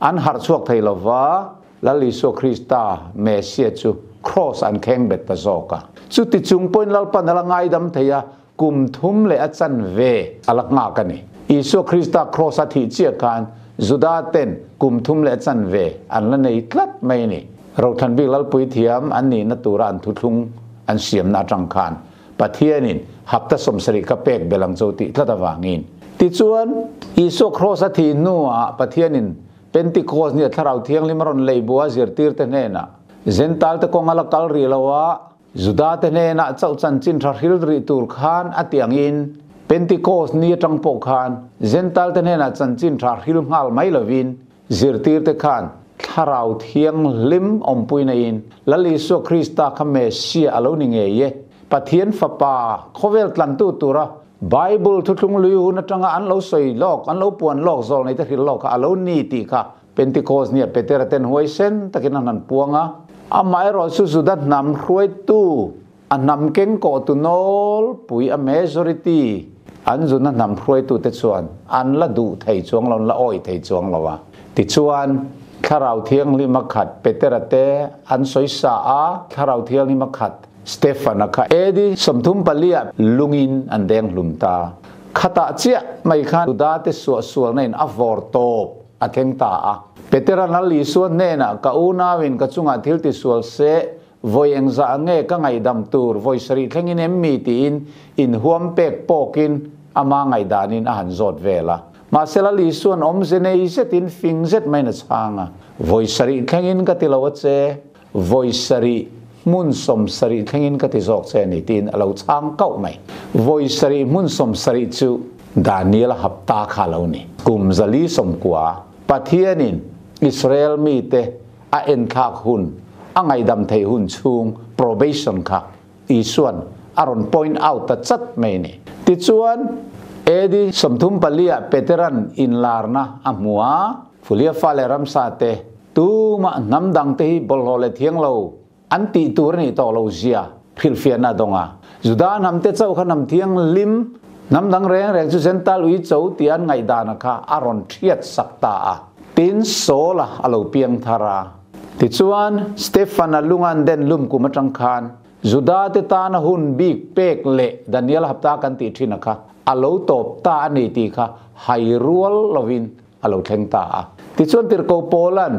an harh chhuak thei lo va, Lal Isua Krista Messia chu Kraws an kheng bet ta zawk a. Chuti chung pawhin Lalpan a la ngaidam thei a, Kum thum leh a chan ve a la nghak a ni. Isua Krista Kraws a thih chiah khan Juda ten kum thum leh a chan ve an la nei tlat mai a ni. Rothan bik Lalpui thiam an nihna tura an thuthlung an siamna atang khan Pathianin hapta 70 ka pek bel ang cho tih tlat avangin. Tichuan, Isua Kraws a thih hnuah Pathianin Pentecost nia Thlarau Thianghlim a rawn lei bua zirtirte hnenah Zentalte kawng a la kal rih lo a, Judate hnenah chauh chanchin tha hril rih tur khan a ti angin, Pentecost ni atang pawh khan Jentalte hnenah chanchin tha hril nghal mai lovin, zirtirte khan Thlarau Thianghlim awmpui neiin, Lal Isua Krista kha Messiah a lo ni ngei e, Pathian Fapa khawvel tlantu tura Bible thuthlung lui hun atanga an lo sawi lawk, an lo puan lawk zawl neite hril lawk kha a lo ni tih kha Pentecost nia Petera ten huaisen takin an han puang a. Amaherawh chu Juda hnam hruaitu, a hnam keng kawhtu nawlpui, a majority, an Juda hnam hruaitute chuan an la duh thei chuang lo, an la awih thei chuang lo a. Tichuan, Thlarau Thianghlim a khat Petera te an sawi sa a, Thlarau Thianghlim a khat Stefan-a kha AD 34 ah lungin an deng hlum ta. Khatah chiah mai khan Juda te suahsualna in a vawr tawp. A thleng ta a. Petera Lal Isua hnenah, Ka unauin ka chungah thil tisual se, vawi engzah nge ka ngaihdam tur, vawi sarih thlengin em mi? tiin inhuam pek pawkin ama ngaihdanin a han zawt vel a. Mahse Lal Isua'n awmze nei zetin fing zet maiin a chhang a, Vawi sarih thlengin ka ti lo a che, vawi sarih hmun 70 thlengin ka ti zawk che a ni, tiin a lo chhang kauh mai. Vawi sarih hmun 70 chu Daniel a hapta kha a lo ni. Kum 490 Pathianin Israel mite a enthlak hun, a ngaihdam thei hun chhung probation kha Isua'n a rawn point out ta chat mai a ni. Tichuan, AD 34 ah Petera'n inlarna a hmu a, Fulia fa leh ramsa te, tumah hnam dangte hi bawlhhlawh leh thiang lo an tih tur a nih tawh lo zia hrilhfiahna a dawng a. Juda hnamte chauh kha hnam thianghlim, hnam dang reng reng chu Gentile ui cho tih an ngaihdana kha a rawn thiat sak ta a. Tin, Saul-a a lo piang thar a. Tichuan, Stefan-a lungan den lum kum atang khan Juda-te tana hun bik pek leh Daniel hapta kan tih thin a kha a lo tawp ta a ni tih kha hai rual lovin a lo thleng ta a. Tichuan Tirhkoh Paula'n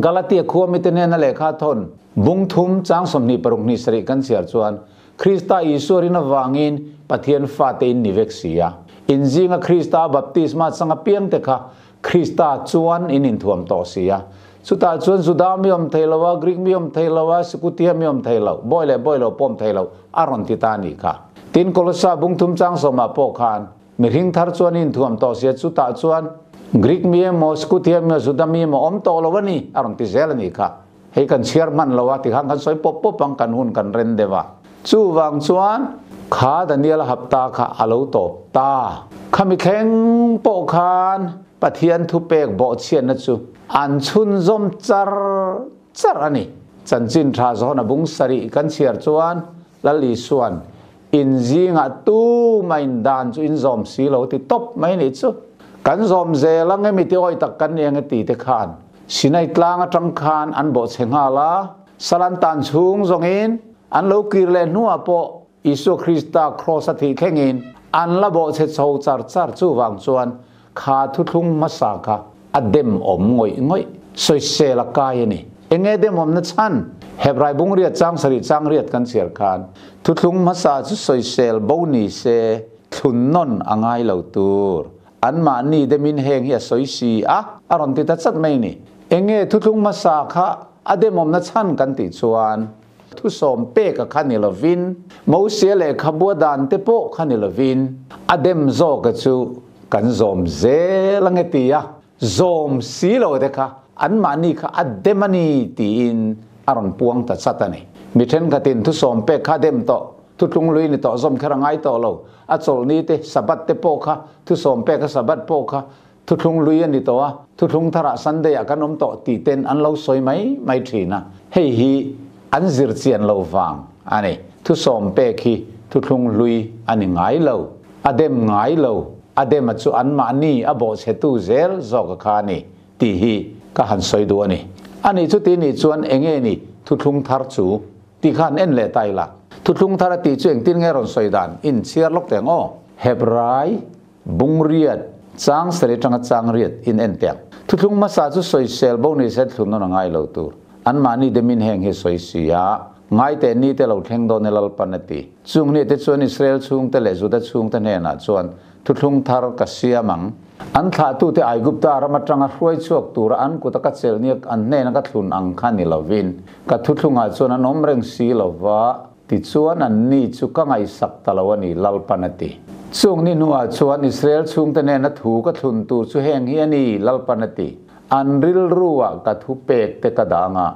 Galatia khua mite hnena lehkha thawn bung thum chang 26 hnih sarih kan chhiar chuan, Krista Isua rin avangin Pathian fate in ni vek si a. In zinga Krista baptisma changa piangte kha Krista chuan in inthuam tawh si a. Chutah chuan Juda mi awm thei lo a, Greek mi awm thei lo a, Sikutia mi awm thei lo, bawi leh bawi lo pawh awm thei lo a rawn ti ta a nih kha. Tin, Kolosa bung thum chang sawmah pawh khan Mihring thar chuan inthuam tawh sia chutah chuan Greek mi emaw, Scuthi emaw, Juda mi emaw awm tawh lo a ni, a rawn ti zel a nih kha. Hei kan chhiar hman lo a, tikhan kan sawi pawp pawp ang, kan hun kan ren deuh a. Chuvang chuan kha Daniel a hapta kha a lo tawp ta. Khami thleng pawh khan Pathian thupek bawhchhiatna chu an chhunzawm char char a ni. Chanchin tha zawn a bung sarih kan chhiar chuan Lal Isua'n In zingah tu main dan chu in zawm si lo ti tawp mai nih chu. Kan zawm zel ang emi ti awi tak kan ni ang e ti te khan Sinai tlang atang khan an bawh chhe nghal a, Salan tan chhung zawngin an lo kir leh hnuah pawh Isua Krista kraws a thih thlengin an la bawh chhe chho char char chuvang chuan kha thuthlung hmasa kha a dem awm ngawih ngawih sawisel a kai a ni. Enge dem awmna chhan? Hebrai bung riat chang sarih chang riat kan chhiar khan thuthlung hmasa chu sawisel bo ni se thlun nawn a ngai lo tur. Anmahni demin heng hi a sawi si a, a rawn ti ta chat mai ni. Enge thuthlung hmasa kha a demawmna chhan kan tih chuan thusawm peka kha ni lovin, Mosia lehkhabua dan te pawh kha ni lovin, a dem zawka chu kan zawm zel ange ti a, zawm si lo te kha anmahni kha a dem a ni tiin a rawn puang ta chat a ni. Mi thenkhatin thusawm pek kha a dem tawh, thutlung lui ni tawh zawm kher a ngai tawh lo, a chawlhni te, Sabbath te pawh kha, thusawm peka Sabbath pawh kha Thuthlung lui a ni tawh a, thuthlung tharah Sunday ah kan awm tawh tih ten an lo sawi mai mai thin a, hei hi an zir chian lo vang a ni. Thusawm pek hi thuthlung hlui a ni ngai lo, a dem ngai lo, a dem a chu anmahni a bawhchhetu zel zawk a kha a ni tih hi ka han sawi duh a ni. A nih chuti nih chuan enge ni thuthlung thar chu tih kha han en leh ta ila. Thuthlung thar a tih chu engtin nge rawn sawi dan inchhiar lawk teng aw? Hebrai Bungriat, chang sarih atanga chang riat in en teh ang. Thuthlung hmasa chu sawisel bo ni se thlun nawn a ngai lo tur. Anmahni demin heng hi sawi si a, ngai teh ni te lo thleng dawn e Lalpan a ti. Chung ni te chuan Israel chhungte leh Juda chhungte hnenah chuan thuthlung thar ka siam ang. An thlahtute Aigupta ram atanga hruai chhuak tura an kuta ka chelhniak an hnena ka thlun ang kha ni lovin ka thuthlungah chuan an awm reng si lova, Tichuan anni chu ka ngaihsak ta lo a ni, Lalpan a ti. Chung ni hnuah chuan Israel chhungte nena thu ka thlun tur chu heng hi a ni, Lalpan a ti. An rilruah ka thu pek te ka dang a,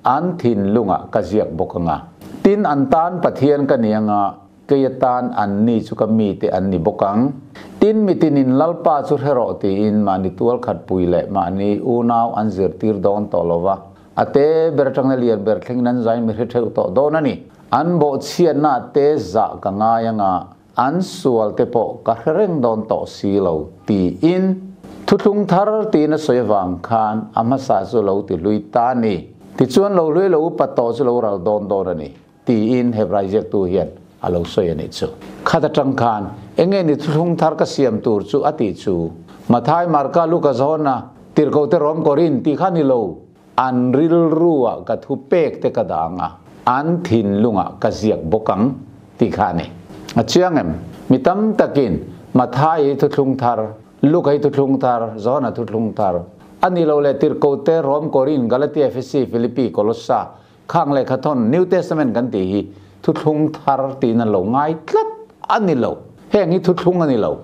an thinlungah ka ziak bawk ang a. Tin, an tan Pathian ka ni ang a, kei atan anni chu ka mite an ni bawk ang. Tin, mitinin Lalpa chu hre rawh tiin mahni tualkhatpui leh mahni unau an zirtir dawn tawh lo va, A te ber atangin a lian ber thlengin an zain mi hre theuh tawh dawn a ni. An bawhchhiatna te zah ka ngai anga an sual te pawh ka hre reng dawn tawh si lo tiin thuthlung thar tiin a sawi avang khan a hmasa chu lo ti hlui ta a ni. Tichuan lo hlui lo upa tawh chu lo ral dawn dawn a ni tiin Hebrai ziaktu hian a lo sawi a nih chu. Khat atang khan enge ni thuthlung thar ka siam tur chu a tih chu Mathai, Marka, Luka, Johana, Tirhkohte Rom Korin tih kha ni lo. An rilruah ka thu pek te ka dang a, an thinlungah ka ziak bawk ang tih kha a ni. A chiang em? Mi tam takin Mathai hi thuthlung thar, Luka hi thuthlung thar, Johana thuthlung thar a ni lo leh Tirhkohte Rom Korin, Galatia, Efesi, Philippi, Kolossa, Khang lehkhathawn New Testament kan tih hi thuthlung thar tiin an lo ngai tlat a ni lo. Heng hi thuthlung a ni lo.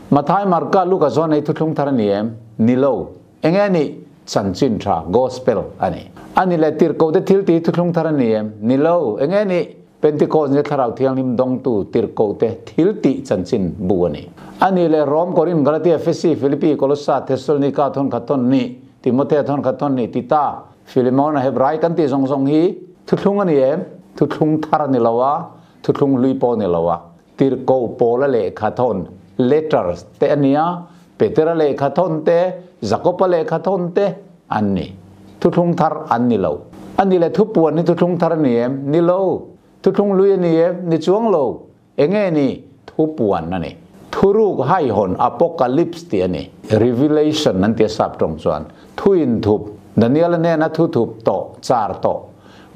Mathai, Marka, Luka, John hi thuthlung thar a ni em? Ni lo. Enge a nih? Chanchin tha, Gospel, a ni. A ni leh tirhkohte thil tih hi thuthlung thar a ni em? Ni lo. Enge a nih? Pentecost ni Thlarau Thianghlim dawngtu tirhkohte thil tih chanchin bu a ni. A ni leh Rom, Korin, Galatia, Efesi, Philippi, Kolossa, Thessalonika, thawnkhat thawn hnih, Timothea thawnkhat thawn hnih, Tita, Filimona, Hebrai kan tih zawng zawng hi thuthlung a ni em? Thuthlung thar a ni lo a, thuthlung hlui pawh a ni lo a. Tirhkoh Paula lehkha thawn, letters, te a ni a, Petera lehkha thawn te, Jakoba lehkha thawn te an ni. Thuthlung thar an ni lo. A ni le thupuan hi thuthlung thar a ni em? Ni lo. Thuthlung hlui a ni em? Ni chuang lo. Enge ni? Thupuan a ni. Thuruk haihawn, Apocalypse, tih a ni. Revelation an ti a sap tawng chuan. Thu inthup, Daniel-a hnena thu thup tawh, char tawh.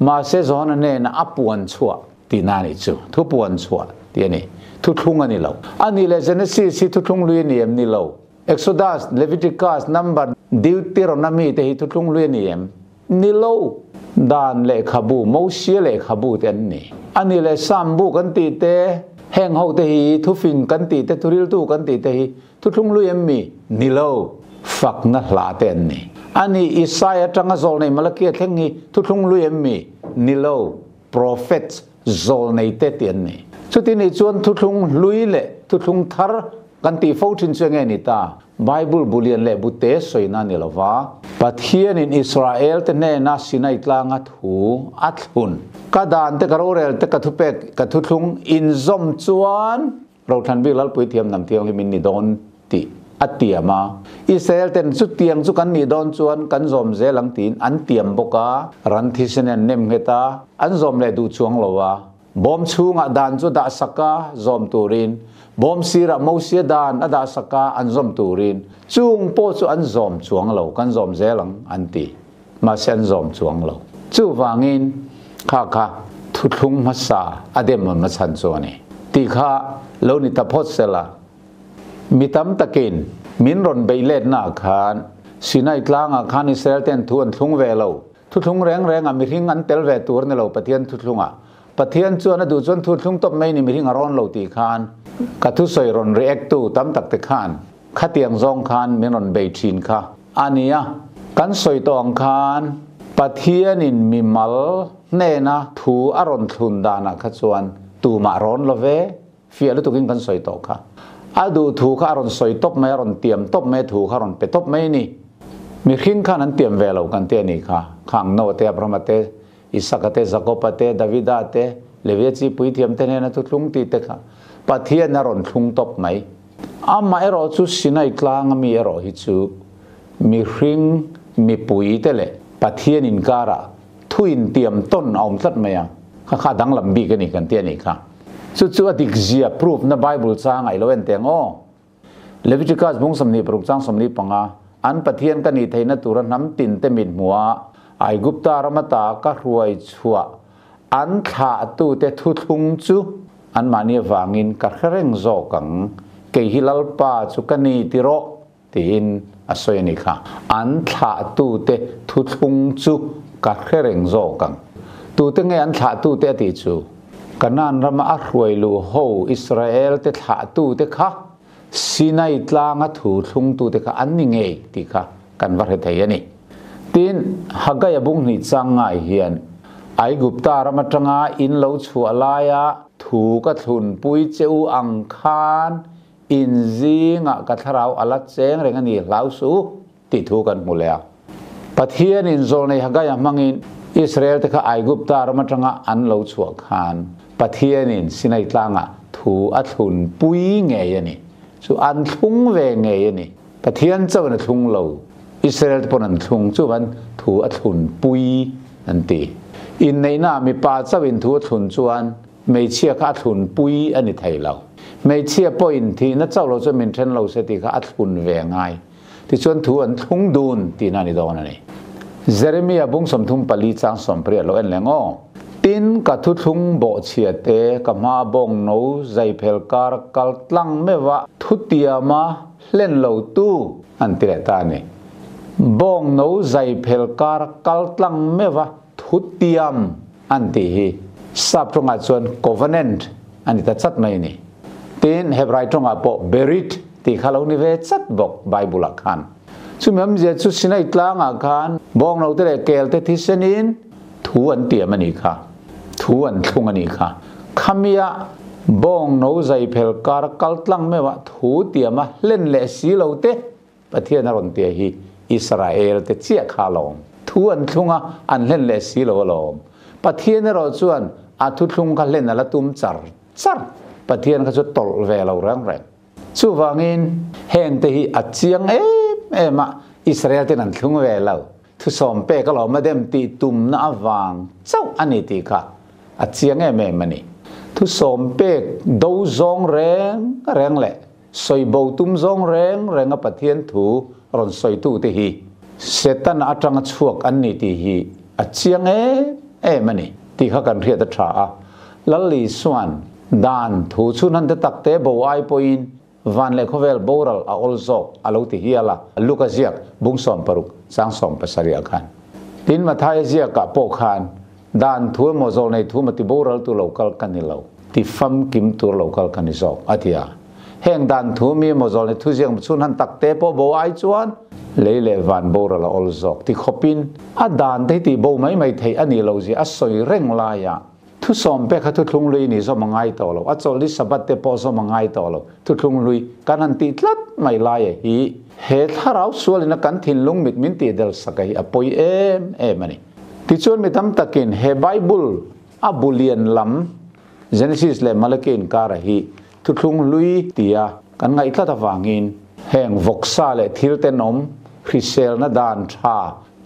Mahse Johana hnena a puan chhuah tihna a nih chu. Thu puan chhuah tih a ni. Thuthlung a ni lo. A nih leh Genesis hi thuthlung hlui a ni em? Ni lo. Exodus, Leviticus, Number, Deuteronomy te hi thuthlung hlui a ni em? Ni lo. Dan lehkhabu, Mosia lehkhabu te an ni. A ni leh Psalm bu kan tih te, heng ho te hi thufing kan tih te, thuriltu kan tih te hi thuthlung hlui em mi? Ni lo. Fakna hla te an ni. A ni, Isaiah atanga zawlnei Malakia thleng hi thuthlung hlui em mi? Ni lo. Prophets, zawlnei te tih an ni. Chuti nih chuan thuthlung hlui leh thuthlung thar kan tih fo thin chu enge ni ta? Bible bu lian leh bu te sawina a ni lo va. Pathianin Israel te hnena Sinai tlanga thu a thlun. Ka dan te, ka rorel te, ka thupek, ka thuthlung inzawm chuan Rothlan bik Lalpui thiam nam thianghlim in ni dawn tih a tiam a. Israel ten chutiang chu kan nih dawn chuan kan zawm zel ang tiin an tiam bawk a. Ran thisen an nem nghet a, an zawm leh duh chuang lo a. Bawm chhungah dan chu dah sak a, zawm turin. Bawm sirah Mosia dan a dah sak a, an zawm turin. Chung pawh chu an zawm chuang lo, kan zawm zel ang an ti. Mahse an zawm chuang lo. Chuvangin. Kha kha thuthlung hmasa a dem awmna chhan chu a ni tih kha lo ni ta phawt sela. Mi tam takin min rawn beih letnaah khan Sinai tlangah khan Israel ten thu an thlung ve lo. Thuthlung reng rengah mihring an tel ve tur ni lo Pathian thuthlungah. Pathian chuan a duh chuan thuthlung tawp mai ni mihring a rawn lo tih khan ka thusawi rawn react tu tam tak te khan khatiang zawng khan min rawn bei thin kha a nia. Kan sawi tawh ang khan Pathianin mimal hnena thu a rawn thlun danah kha chuan tumah rawn lo ve. Fiah lutukin kan sawi tawh kha. A duh thu kha a rawn sawi tawp mai, a rawn tiam tawp mai, a thu kha a rawn pe tawp mai a ni. Mihring khan an tiam ve lo kan ti a nih kha. Khang Noah te, Abrahama te, Isaka te, Jakoba te, Davida te, Levia chi puithiam te hnena thu thlung tih te kha Pathian a rawn thlung tawp mai. Amaherawh chu Sinai tlanga mi erawh hi chu mihring mipui te leh Pathian inkarah thu intiam tawn a awm tlat mai a, kha kha a danglam bik a ni kan ti a nih kha. Chu chu a dik zia proof na Bible chang a i lo en teh ang aw. Leviticus bung 26 chang 45, An Pathian ka nih theihna tura hnam tin te mit hmuh a, Aigupta ram ata ka hruai chhuah an thlahtute thuthlung chu anmahni avangin ka hre reng zawk ang, kei hi Lalpa chu ka ni ti rawh. Tiin a sawi a nih kha. An thlahtute thuthlung chu ka hre reng zawk ang. Tute nge an thlahtute a tih chu? Kanaan rama a hruai luh ho Israelte thlahtute kha Sinai tlanga thu thlungtute kha an ni ngei tih kha kan va hre thei a ni. Tin, Haggai a bung hnih chang ngai hian Aigupta ram atanga in lo chhuah laia thu ka thlunpui che u ang khan In zingah ka thlarau a la cheng reng a ni hlau suh tih thu kan hmu leh a. Pathianin zawlnei Hagaia hmangin Israelte kha Aigupta ram atanga an lo chhuah khan Pathianin Sinai tlangah thu a thlun pui ngei a ni. Chu an thlung ve ngei a ni. Pathian chauhin a thlung lo, Israelte pawn an thlung chuvan thu a thlun pui an ti. Inneihnaah mipa chauhin thu a thlun chuan Hmeichhia kha a thlun pui a ni thei lo. Hmeichhia pawhin thihna chauh lo chuan min then lo se tih kha a thlun ve ngai. Tichuan thu an thlung dun tihna a ni dawn a ni. Jeremia bung 34 chang 80 lo en leng aw. Tin, ka thuthlung bawhchhia te, ka hma bawng no zai phel kar kal tlang meuh a thutiama hlen lo tu an ti leh ta a ni. Bawng no zai phel kar kal tlang meuh a thutiam an tih hi Sap tawngah chuan covenant a ni ta chat mai a ni. Tin, Hebrai tawngah pawh berit tih kha lo ni ve chat bawk Bible-ah khan. Chumi awmzia chu Sinai tlangah khan bawngnote leh kelte thisenin thu an tiam a nih kha, thu an thlung a nih kha. Khamia bawngno zaiphel kar kal tlang meuhah thu tiama hlen leh si lo te Pathian a rawn tia hi Israel te chiah kha alawm. Thu an thlung a, an hlen leh si lo alawm. Pathian erawh chuan a thuthlung kha hlen a la tum char char. Pathian kha chu tawlh ve lo reng reng. Chuvangin heng te hi a chiang em em a, Israel ten an thlung ve lo. Thusawm pek alawm a dem tih tumna avang chauh a ni tih kha a chiang em em a ni. Thusawm pek do zawng reng reng leh Sawi bo tum zawng reng renga Pathian thu rawn sawitute hi Setana atanga chhuak an ni tih hi a chiang em em a ni tih kha kan hriat a tha a. Lal Isua'n dan thu chhunhan te takte bo ai pawhin van leh khawvel boral a awl zawk a lo ti hial a, Luka ziak bung 60 chang 70 ah khan. Tin, Mathaia ziakah pawh khan Dan thu emaw zawlnei thu emaw ti boral tu lo kal ka ni lo, ti famkim tur lo kal ka ni zawk, a ti a. Heng dan thu mi emaw zawlnei thu ziak chhun han tak te pawh bo ai chuan lei leh van boral a awl zawk ti khawpin a dan te hi tih bo mai mai theih a nih loh zia a sawi reng laia thusawm pek kha thuthlung lui ni zawm a ngai tawh lo, a chawlh ni Sabbath te pawh zawm a ngai tawh lo, thuthlung lui kan han tih tlat mai laia hi he thlarau sualin a kan thinlung mit min tih del sak a hi a pawi em em a ni. Tichuan mi tam takin he Bible a bu lian lam Genesis leh Malaki inkara hi thuthlung hlui tia kan ngaih tlat avangin heng vawksa leh thil tenawm hriselna dan tha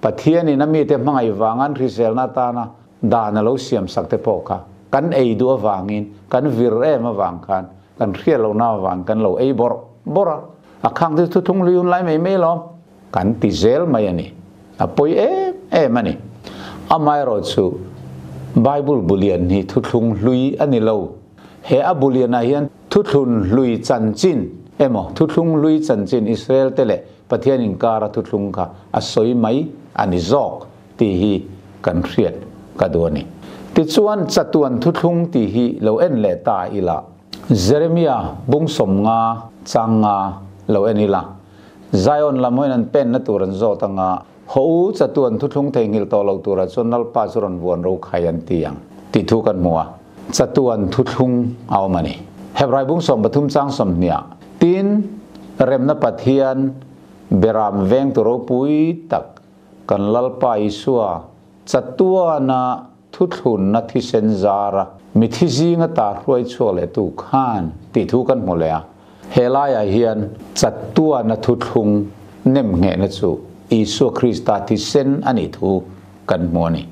Pathianin a mite hmangaih vangan hriselna atana dan a lo siam sak te pawh kha kan ei duh avangin kan vir em avang khan kan hriat lohna avang kan lo ei bawrh bawrh a, a khang chu thuthlung hlui hun lai mai mai lawm. Kan ti zel mai a ni. A pawi em em a ni. Amaherawhchu, Bible bulian hi Thuthlung Hlui a ni lo. He a bulianah hian Thuthlun Hlui chanchin emaw Thuthlung Hlui chanchin Israel te leh Pathian inkara thuthlung kha a sawi mai a ni zawk tih hi kan hriat ka duh a ni. Tichuan chatuan thuthlung tih hi lo en leh ta ila. Jeremia bung 50 chang nga lo en ila. Zion lam hawiin an penna tur an zawt anga, Haw u, chatuan thuthlung theihnghilh tawh lo turah chuan Lalpa chu rawn vuan ro khai an ti ang tih thu kan hmu a, chatuan thuthlung a awm a ni. Hebrai bung 13 chang 20 Tin, remna Pathian beram vengtu ropui tak kan Lalpa Isua chatuana thuthlunna thisen zara mithi zinga ta hruai chhuak leh tu khan tih thu kan hmu leh a. He laiah hian chatuana thuthlung nem nghehna chu Isua Krista thisen a nih thu kan hmu a ni.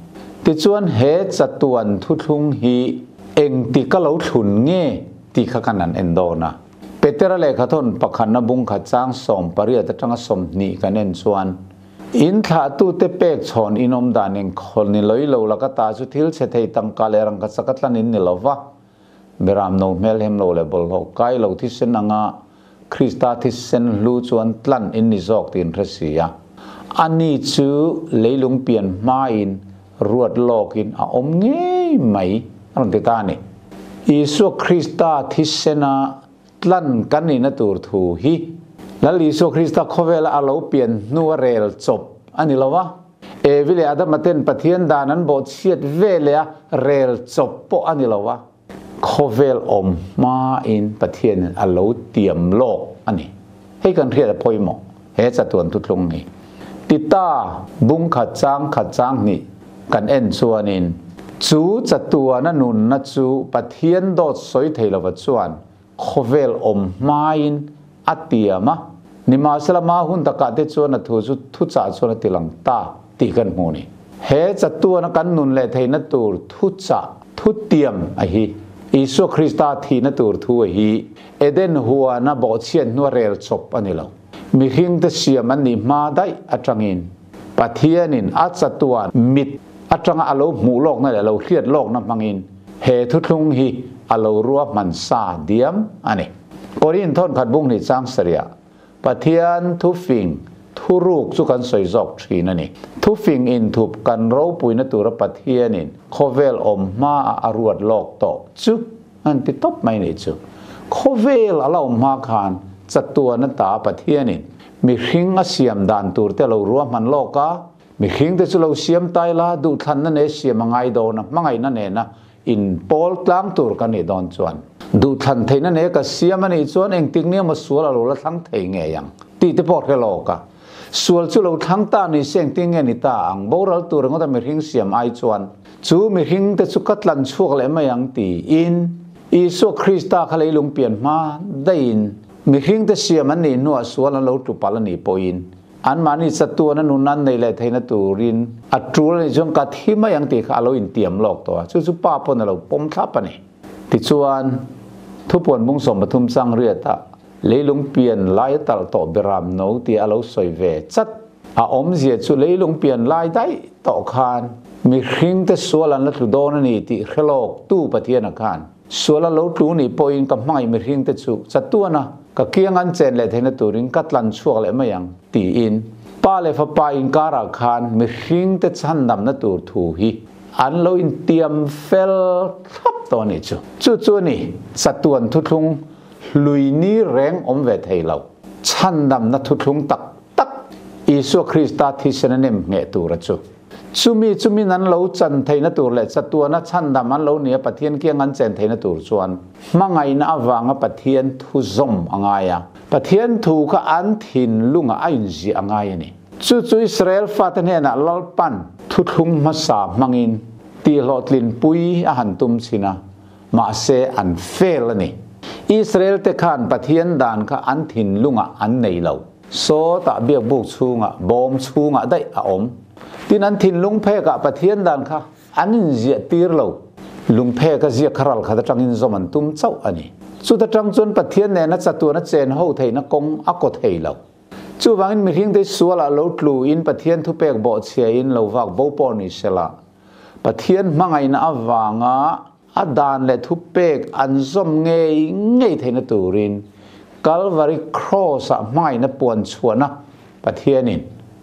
Tichuan he chatuan thuthlung hi engtik a lo thlun nge tih kha kan han en dawn a. Petera lehkhathawn pakhatna bungkhat chang 18 atanga 20 kan en chuan, In thlahtute pek chhawn in awm dan inkhawl ni loi lo laka ta chu thil chhe thei tangka leh rangka chak a tlan in ni lo va, Beram no hmel hem lo leh bawlhhlawh kai lo thisen anga Krista thisen hlu chuan tlan in ni zawk tiin hre si a. Ani chu leilung pian hmain ruat lawkin a awm ngei mai a rawn ti ta a ni. Isua Krista thisena Tlan kan nihna tur thu hi Lal Isua Krista khawvela a lo pian hnua rel chawp a ni lo a. Evi leh Adama ten Pathian dan an bawhchhiat ve leh a rel chawp pawh a ni lo a. Khawvel awm hmain Pathianin a lo tiam lawk a ni. Hei kan hriat a pawimawh he chatuan thuthlung hi. Tita bung khat chang khat chang hnih kan en chuanin chu chatuana nunna chu Pathian dawt sawi thei lova chuan khawvel awm hmain a tiam a, nimahsela ma hun takah te chuan a thu chu thuchah chuan a tilang ta tih kan hmu a ni. He chatuana kan nun leh theihna tur thuchah thutiam a hi Isua Krista thihna tur thu a hi Eden huana bawhchhiat hnua rel chawp a ni lo. Mihringte siam an nih hma daih atangin Pathianin a chatuan mit atanga a lo hmuh lawkna leh a lo hriat lawkna hmangin he thuthlung hi a lo ruahman sa diam a ni. Korin thawnkhat bung hnih chang sarih Pathian thufing thuruk chu kan sawi zawk thin a ni. Thufing inthup kan ropuina tura Pathianin khawvel awm hmaah a ruat lawk tawh chu an ti tawp mai nih chu. Khawvel a la awm hma khan chatuan ata Pathianin mihring a siam dan tur te lo ruahman lawk a, mihring te chu lo siam tai la, duhthlanna ne siam a ngai dawn a, hmangaihna nena in pawl tlang tur ka nih dawn chuan duhthlan theihna ne ka siam a nih chuan engtik nia maw sual a lo la thlang thei ngei ang tih te pawh hre lawk a. Sual chu lo thlang ta ni se engtin nge ni ta ang, boral tur ringawta mihring siam ai chuan chu mihring te chu ka tlan chhuak leh mai ang tiin Isua Krista kha leilung pian hma daihin mihring te siam an nih hnuah sual an lo tlu palh a nih pawhin anmahni chatuan a nun an neih leh theihna turin a tul a nih chuan ka thi mai ang tih kha a lo intiam lawk tawh a, chu chu pa pawn a lo pawm thlap a ni. Tichuan, thupuan bung 13 chang riatah Leilung pian lai a talh tawh beram no tih a lo sawi ve chat. A awmzia chu leilung pian lai daih tawh khan mihring te sual an la tlu dawn a ni tih hre lawk tu Pathiana khan sual a lo tlu nih pawhin ka hmangaih mihring te chu chatuana ka kiang an chen leh theihna turin ka tlan chhuak leh mai ang tiin Pa leh Fapa inkarah khan mihring te chhandamna tur thu hi an lo intiam fel thlap tawh a nih chu. Chu chu a ni chatuan thuthlung Hlui ni reng awm ve thei lo. Chhandamna thuthlung tak tak Isua Krista thisen a nem ngheh tura chu. Chumi chumin an lo chan theihna tur leh chatuana chhandam an lo nia Pathian kiang an chen theihna tur chuan hmangaihna avanga Pathian thu zawm a ngai a. Pathian thu kha an thinlungah a inziah a ngai a ni. Chu chu Israel fate hnenah Lalpan thuthlung hmasa hmangin tihhlawhtlinpui a han tum chin a. Mahse an fail a ni. Israel te khan Pathian dan kha an thinlungah an nei lo. Sawtah biakbuk chhungah, bawm chhungah daih a awm. Tin an thinlung phekah Pathian dan kha an inziah tir lo. Lung pheka ziak kha ral khat atangin zawm an tum chauh a ni. Chuta tang chuan Pathian nena chatuan a chen ho theihna kawng a kaw thei lo. Chuvangin mihringte sualah lo tlu in Pathian thupek bawhchhia in lo vak bo pawh ni sela. Pathian hmangaihna avanga a dan leh thupek an zawm ngei ngei theihna turin Kalvari Kraws-ah hmangaihna puan chhuahna Pathianin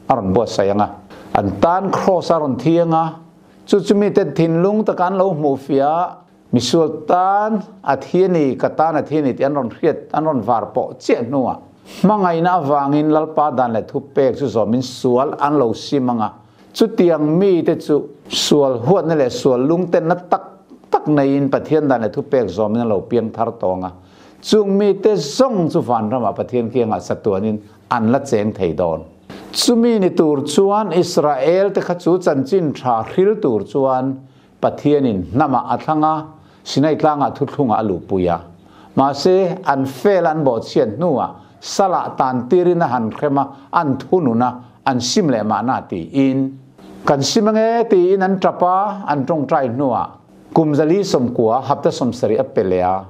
a rawn buatsaih ang a. An tan Kraws a rawn thi ang a, chu chu mite thinlung taka an lo hmuh fiah a, Misual tan a thi a ni, ka tan a thi a ni tih an rawn hriat, an rawn var pawh chiah hnuah hmangaihna avangin Lalpa dan leh thupek chu zawmin sual an lo sim ang a. Chutiang mite chu sual huatna leh sual lungtenna tak tak neiin Pathian dan leh thupek zawmin an lo piang thar tawng a. Chung mite zawng chu vanramah Pathian kiangah chatuanin an la cheng thei dawn. Chumi ni tur chuan Israel te kha chu chanchin tha hril tur chuan Pathianin hnamah a thlang a, Sinai tlangah thuthlungah a luhpui a. Mahse, an fel an bawhchhiat hnuah salah tan tirin a han hrem a, an thunun a, an sim leh mahna tiin. Kan sim ange tiin an tap a, an tawngtai hnuah kum 490 hapta 70 a pe leh a.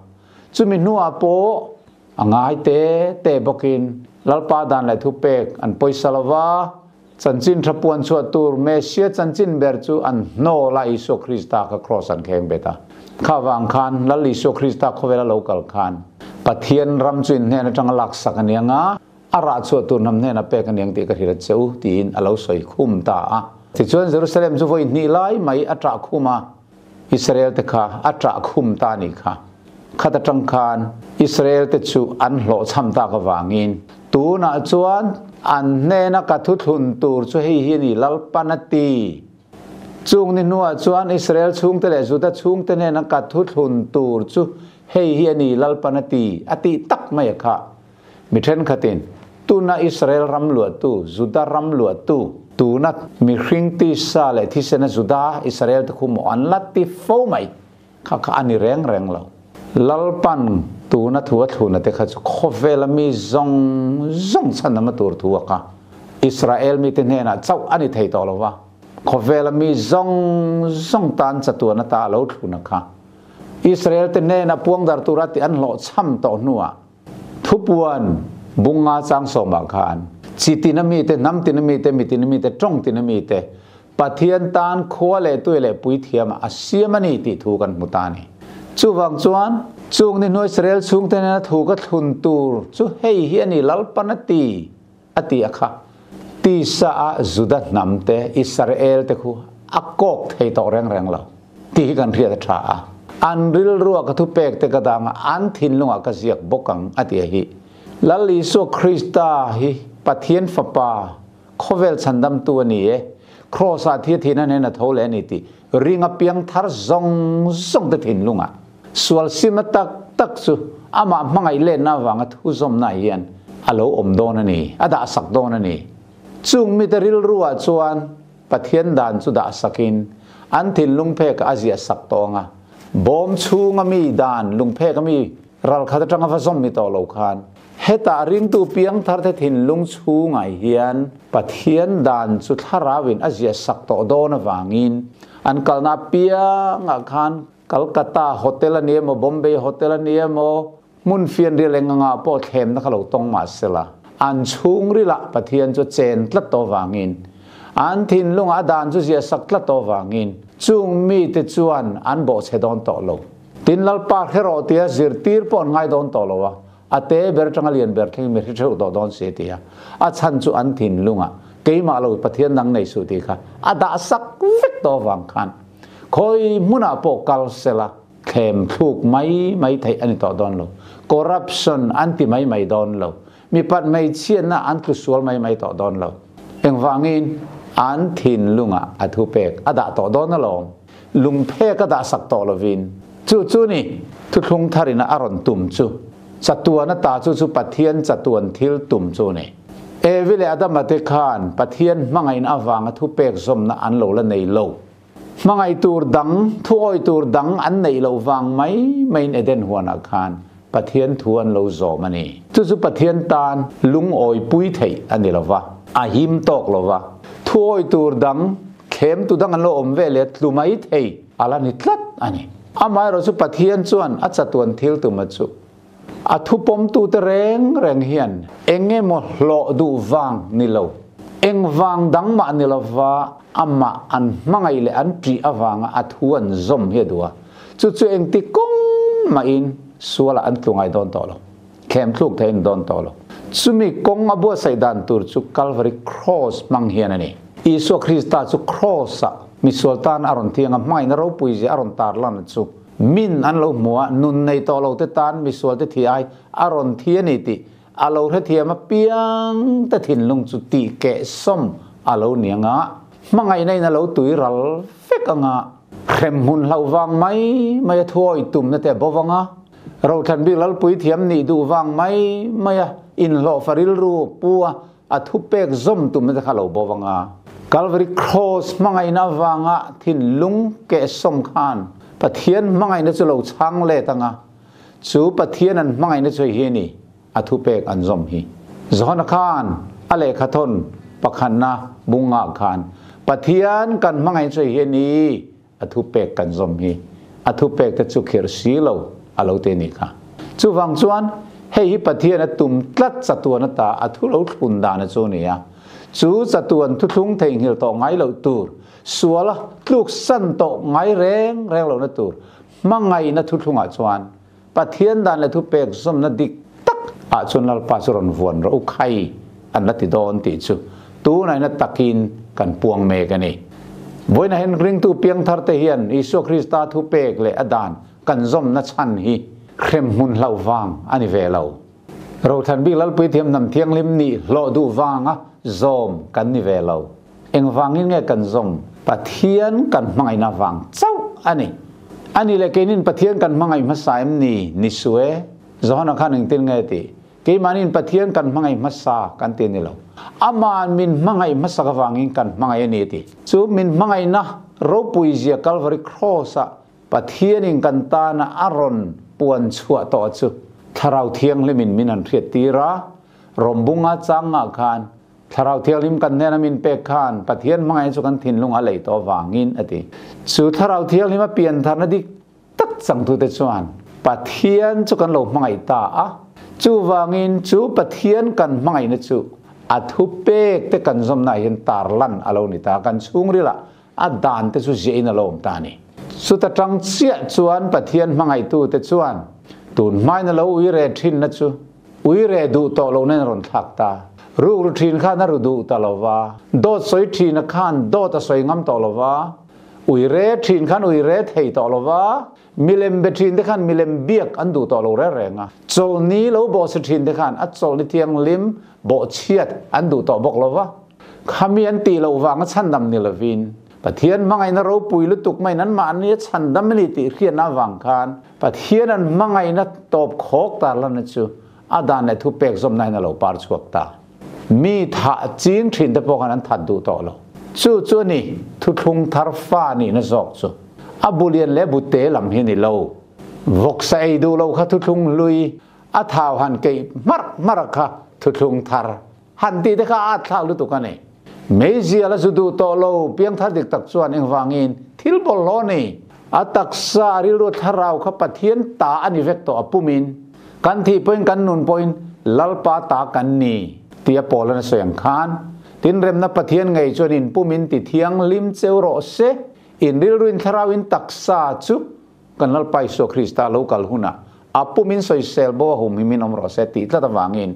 Chumi hnuah pawh a ngai te te bawkin Lalpa dan leh thupek an pawisa lova, Chanchin tha puan chhuah tur Messia chanchin ber chu an hnawl a, Isua Krista kha kraws an kheng bet a. Kha vang khan Lal Isua Krista khawvela lo kal khan Pathian ram chu in hnen atanga laksak a niang a, a rah chhuah tur hnam hnena pek a niang tih ka hrilh a che u tiin a lo sawi khum ta a. Tichuan Jerusalem chu vawi hnih lai mai a ṭah khum a. Israel te kha a ṭah khum ta nih kha. Khat aṭang khan Israel te chu an hlawhchham tak avangin tunah chuan an hnena ka thuthlun tur chu hei hi a ni, Lalpan a ti. Chung ni hnuah chuan Israel chhungte leh Juda chhungte hnena ka thuthlun tur chu hei hi a ni, Lalpan a ti, a tih tak mai a kha. Mi thenkhatin, Tuna Israel ram luahtu, Juda ram luahtu, tuna mihring tisa leh thisena Juda, Israel te khu maw an la ti fo mai? Kha kha a ni reng reng lo. Lalpan tuna thu a thluna te kha chu khawvela mi zawng zawng chhan a tur thu a kha. Israel mite hnenah chauh a ni thei tawh lo va, khawvela mi zawng zawng tan chatuan ata a lo thluna kha. Israel te hnena puangdar tura tih an hlawhchham tawh hnuah, Thupuan bunga chang sawmah khan chi tina mite, hnam tina mite, mi tina mite, tawng tina mite Pathian tan khua leh tui leh puithiamah a siam a ni tih thu kan hmu ta a ni. Chuvang chuan chung ni hnuai Israel chhungte nena thu ka thlun tur chu hei hi a ni, Lalpan a ti, a ti a kha. Tisa a Juda hnam te, Israel te khu a kawk thei tawh reng reng lo tih hi kan hriat a tha a. An rilrua ka thupek te ka dang a, an thinlungah ka ziak bawk ang a ti a hi. Lal Isua Krista hi Pathian Fapa, khawvel chhandamtu a ni e, Kraws ah thi a thihna hnen a tho leh a ni tih ring a piang thar zawng zawng te thinlungah sual sima tak tak chu amah hmangaih letna avanga thuzawmna hian a lo awm dawn a ni, a dahsak dawn a ni. Chung mite rilruah chuan Pathian dan chu dahsakin an thinlung phekah a ziahsak tawh ang a, bawm chhunga mi dan lungphek a mi ralkhat atanga va zawm ni tawh lo khan hetah ringtu piangtharte thinlung chhungah hian Pathian dan chu thlarauin a ziahsak tawh dawn avangin an kalna apiangah khan Calcutta Hotel a ni emaw, Bombay Hotel a ni emaw, hmun fianrial eng angah pawh thlemna kha lo tawng mah sela, an chhungrilah Pathian chu a chen tlat tawh avangin, an thinlungah a dan chu ziahsak tlat tawh avangin chung mite chuan an bawhchhe dawn tawh lo. Tin, Lalpa hre rawh tia zirtir pawh an ngai dawn tawh lo a, a te ber atanga lian ber thleng mi hre theuh tawh dawn si tia a chhan chu an thinlungah keimah lo Pathian dang nei suh tih kha a dah sak vek tawh avang khan khawi hmunah pawh kal sela thlem thluk mai mai theih a ni tawh dawn lo. Corruption an ti mai mai dawn lo. Mipat hmeichhiatna an tlu sual mai mai tawh dawn lo. Engvangin an thinlungah a thupek a dah tawh dawn alawm. Lungphek a dah sak tawh lovin chu chu ni thuthlung tharina a rawn tum chu chatuan ata chu chu Pathian chatuan thil tum chu ni. Evi leh Adama te khan Pathian hmangaihna avanga thupek zawmna an lo la nei lo. Hmangaih tur dang, thuawi tur dang an neih loh vang mai maiin Eden huanah khan Pathian thu an lo zawm a ni. Chu chu Pathian tan lungawi pui theih a ni lo va, a him tawk lo va. Thuawi tur dang, thlem tu dang an lo awm ve leh tlu mai thei a la ni tlat a ni. Amaherawh chu Pathian chuan a chatuan thil tuma chu a thupawmtute reng reng hian eng emaw hlawh duh vang ni lo. Eng vang dang mah ni lova amah an hmangaih leh an ṭih avanga a thu an zawm hi a duh a. Chu chu engti kawng mahin sualah an tlu ngai dawn tawh lo. Thlem thluk thei an dawn tawh lo. Chumi kawng a buatsaih dan tur chu Calvary Cross hmang hian a ni. Isua Krista chu Cross-ah misual tan a rawn thiang a, hmangaihna ropui zia a rawn tarlan chu min an lo hmu a, nun nei tawh lo te tan misual te thi ai a rawn thi a ni tih a lo hrethiam apiang te thinlung chu tih keh sawm a lo ni anga, hmangaihna in a lo tui ral vek anga, hremhmun hlauh vang mai mai a thuawi tumna te a bo vang a, Rothlan bik Lalpui thiam nih duh vang mai mai a inhlawhfa rilru pu a a thupek zawm tumna te kha lo bo vang a. Calvary Cross hmangaihna avanga thinlung kehsawm khan Pathian hmangaihna chu lo chhang let anga, chu Pathian an hmangaihna chu hei hi a ni, a thupek an zawm hi. Johana khan a lehkha thawn pakhatna bungah khan Pathian kan hmangaihna chu hei hi a ni, A thupek kan zawm hi a thupek te chu khirh si lo a lo ti a nih kha. Chuvang chuan hei hi Pathian a tum tlat chatuan ata a thu lo thlun dan a chu a ni a. Chu chatuan thuthlung theihnghilh tawh ngai loh tur, sual a tluk san tawh ngai reng reng lohna tur hmangaihna thuthlungah chuan Pathian dan leh thupek zawmna dik tak ah chuan Lalpa chu rawn vuan rawh u khai an la ti dawn tih chu tunaina takin kan puang mek a ni. Vawiinah hian ringtu piangthar te hian Isua Krista thupek leh a dan kan zawmna chhan hi hremhmun hlauh vang a ni ve lo. Rothlan bik Lalpui thiam hnam thianghlim nih hlawh duh vanga zawm kan ni ve lo. Engvangin nge kan zawm? Pathian kan hmangaihna vang chauh a ni. A nih leh keinin Pathian kan hmangaih hmasa em ni? Ni su e. Johana khan engtin nge tih? Keimahniin Pathian kan hmangaih hmasa kan ti a ni lo. Ama'n min hmangaih hmasak avangin kan hmangaih a ni a ti. Chu min hmangaihna ropui zia Calvary Cross-ah Pathianin kan tana a rawn puan chhuah tawh chu Thlarau Thianghlimin min han hriattir a, Rawmbunga changah khan Thlarau Thianghlim kan hnena min pek khan Pathian hmangaihna chu kan thinlung a lei tawh avangin a ti. Chu Thlarau Thianghlim a piantharna dik tak changtute chuan Pathian chu kan lo hmangaih ta a, chuvangin chu Pathian kan hmangaihna chu a thupek te kan zawmnaah hian tarlan a lo ni ta, kan chhungrilah a dan te chu ziahin a lo awm ta a ni. Chuta tang chiah chuan Pathian hmangaihtute chuan tun hmain a lo ui re thinna chu ui re duh tawh lohna in a rawn thlak ta. Ruk ru thin khan a ru duh ta lo va, dawt sawi thina khan dawt a sawi ngam tawh lo va, ui re thin khan ui re thei tawh lo va, milem be thin te khan milem biak an duh tawh lo reng reng a, chawlhni lo bawhchhe thin te khan a chawlhni thianghlim bawhchhiat an duh tawh bawk lo va. Khami an tih loh vanga chhandam ni lovin, Pathian hmangaihna ropui lutuk maiin anmahni a chhandam a ni tih hriatna avang khan Pathian an hmangaihna tawp khawk tarlanna chu a dan leh thupek zawmna hian a lo par chhuak ta. Mi thah ching thin te pawh khan an that duh tawh lo. Chu chu a ni, thuthlung thar fa nihna zawk chu. A bu lian leh bu te lam hi a ni lo. Vawksa ei duh lo kha thuthlung hlui, a thau han keih hmarh hmarh a kha thuthlung thar. Han tih te kha a at thlak lutuk a ni. Meizial a zu duh tawh lo, piangthar dik tak chuan engvangin thil bawlhhlawh a ni. A taksa, a rilru, a thlarau kha Pathian ta a ni vek tawh a pumin kan thih pawhin kan nun pawhin Lalpa ta kan ni tia Paula'n a sawi ang khan, tin remna Pathian ngei chuan in pumin ti thianghlim cheu rawh se, in rilruin thlarauin taksa chu Kan Lalpa Isua Krista lo kal hunah a pum in sawisel bo a hum hi min awm rawh se tih tlat avangin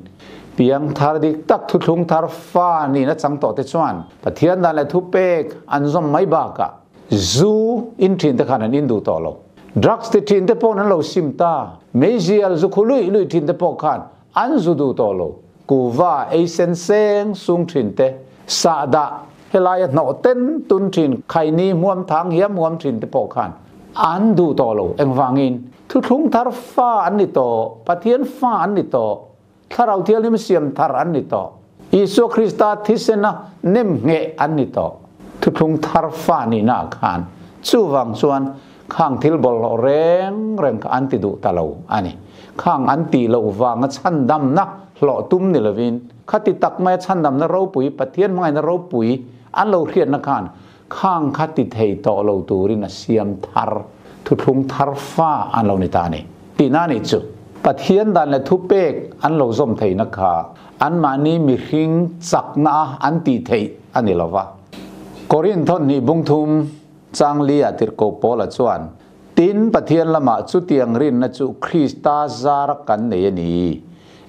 piang thar dik tak thuthlung thar fa nihna chang tawh te chuan Pathian dan leh thupek an zawm mai bakah zu in thin te khan an in duh tawh lo. Drugs ti thin te pawhin an lo sim ta. Meizial zu khu luih luih thin te pawh khan an zu duh tawh lo. Kuva ei sen seng sung thin te, sahdah helaia hnawh ten tun thin, khaini hmuam thang hiam huam thin te pawh khan an duh tawh lo. Engvangin? Thuthlung thar fa an ni tawh, Pathian fa an ni tawh, Thlarau Thianghlim siam thar an ni tawh, Isua Krista thisena nem ngheh an ni tawh. Thuthlung thar fa nihnaah khan chuvang chuan Khang thil bawlhhlawh reng reng kha an ti duh ta lo a ni. Khang an tih loh vanga chhandamna hlawh tum ni lovin, khati tak maia chhandamna ropui, Pathian hmangaihna ropui an lo hriatna khan khang kha ti thei tawh lo turin a siam thar, thuthlung thar fa an lo ni ta a ni. Tihna a nih chu. Pathian dan leh thupek an lo zawm theihna kha anmahni mihring chakna a an tih theih a ni lo va. Korinth thawhnih bungthum changli ah tirhkoh Paula chuan, Tin, Pathian lamah chutiang rinna chu Krista zara kan nei a ni.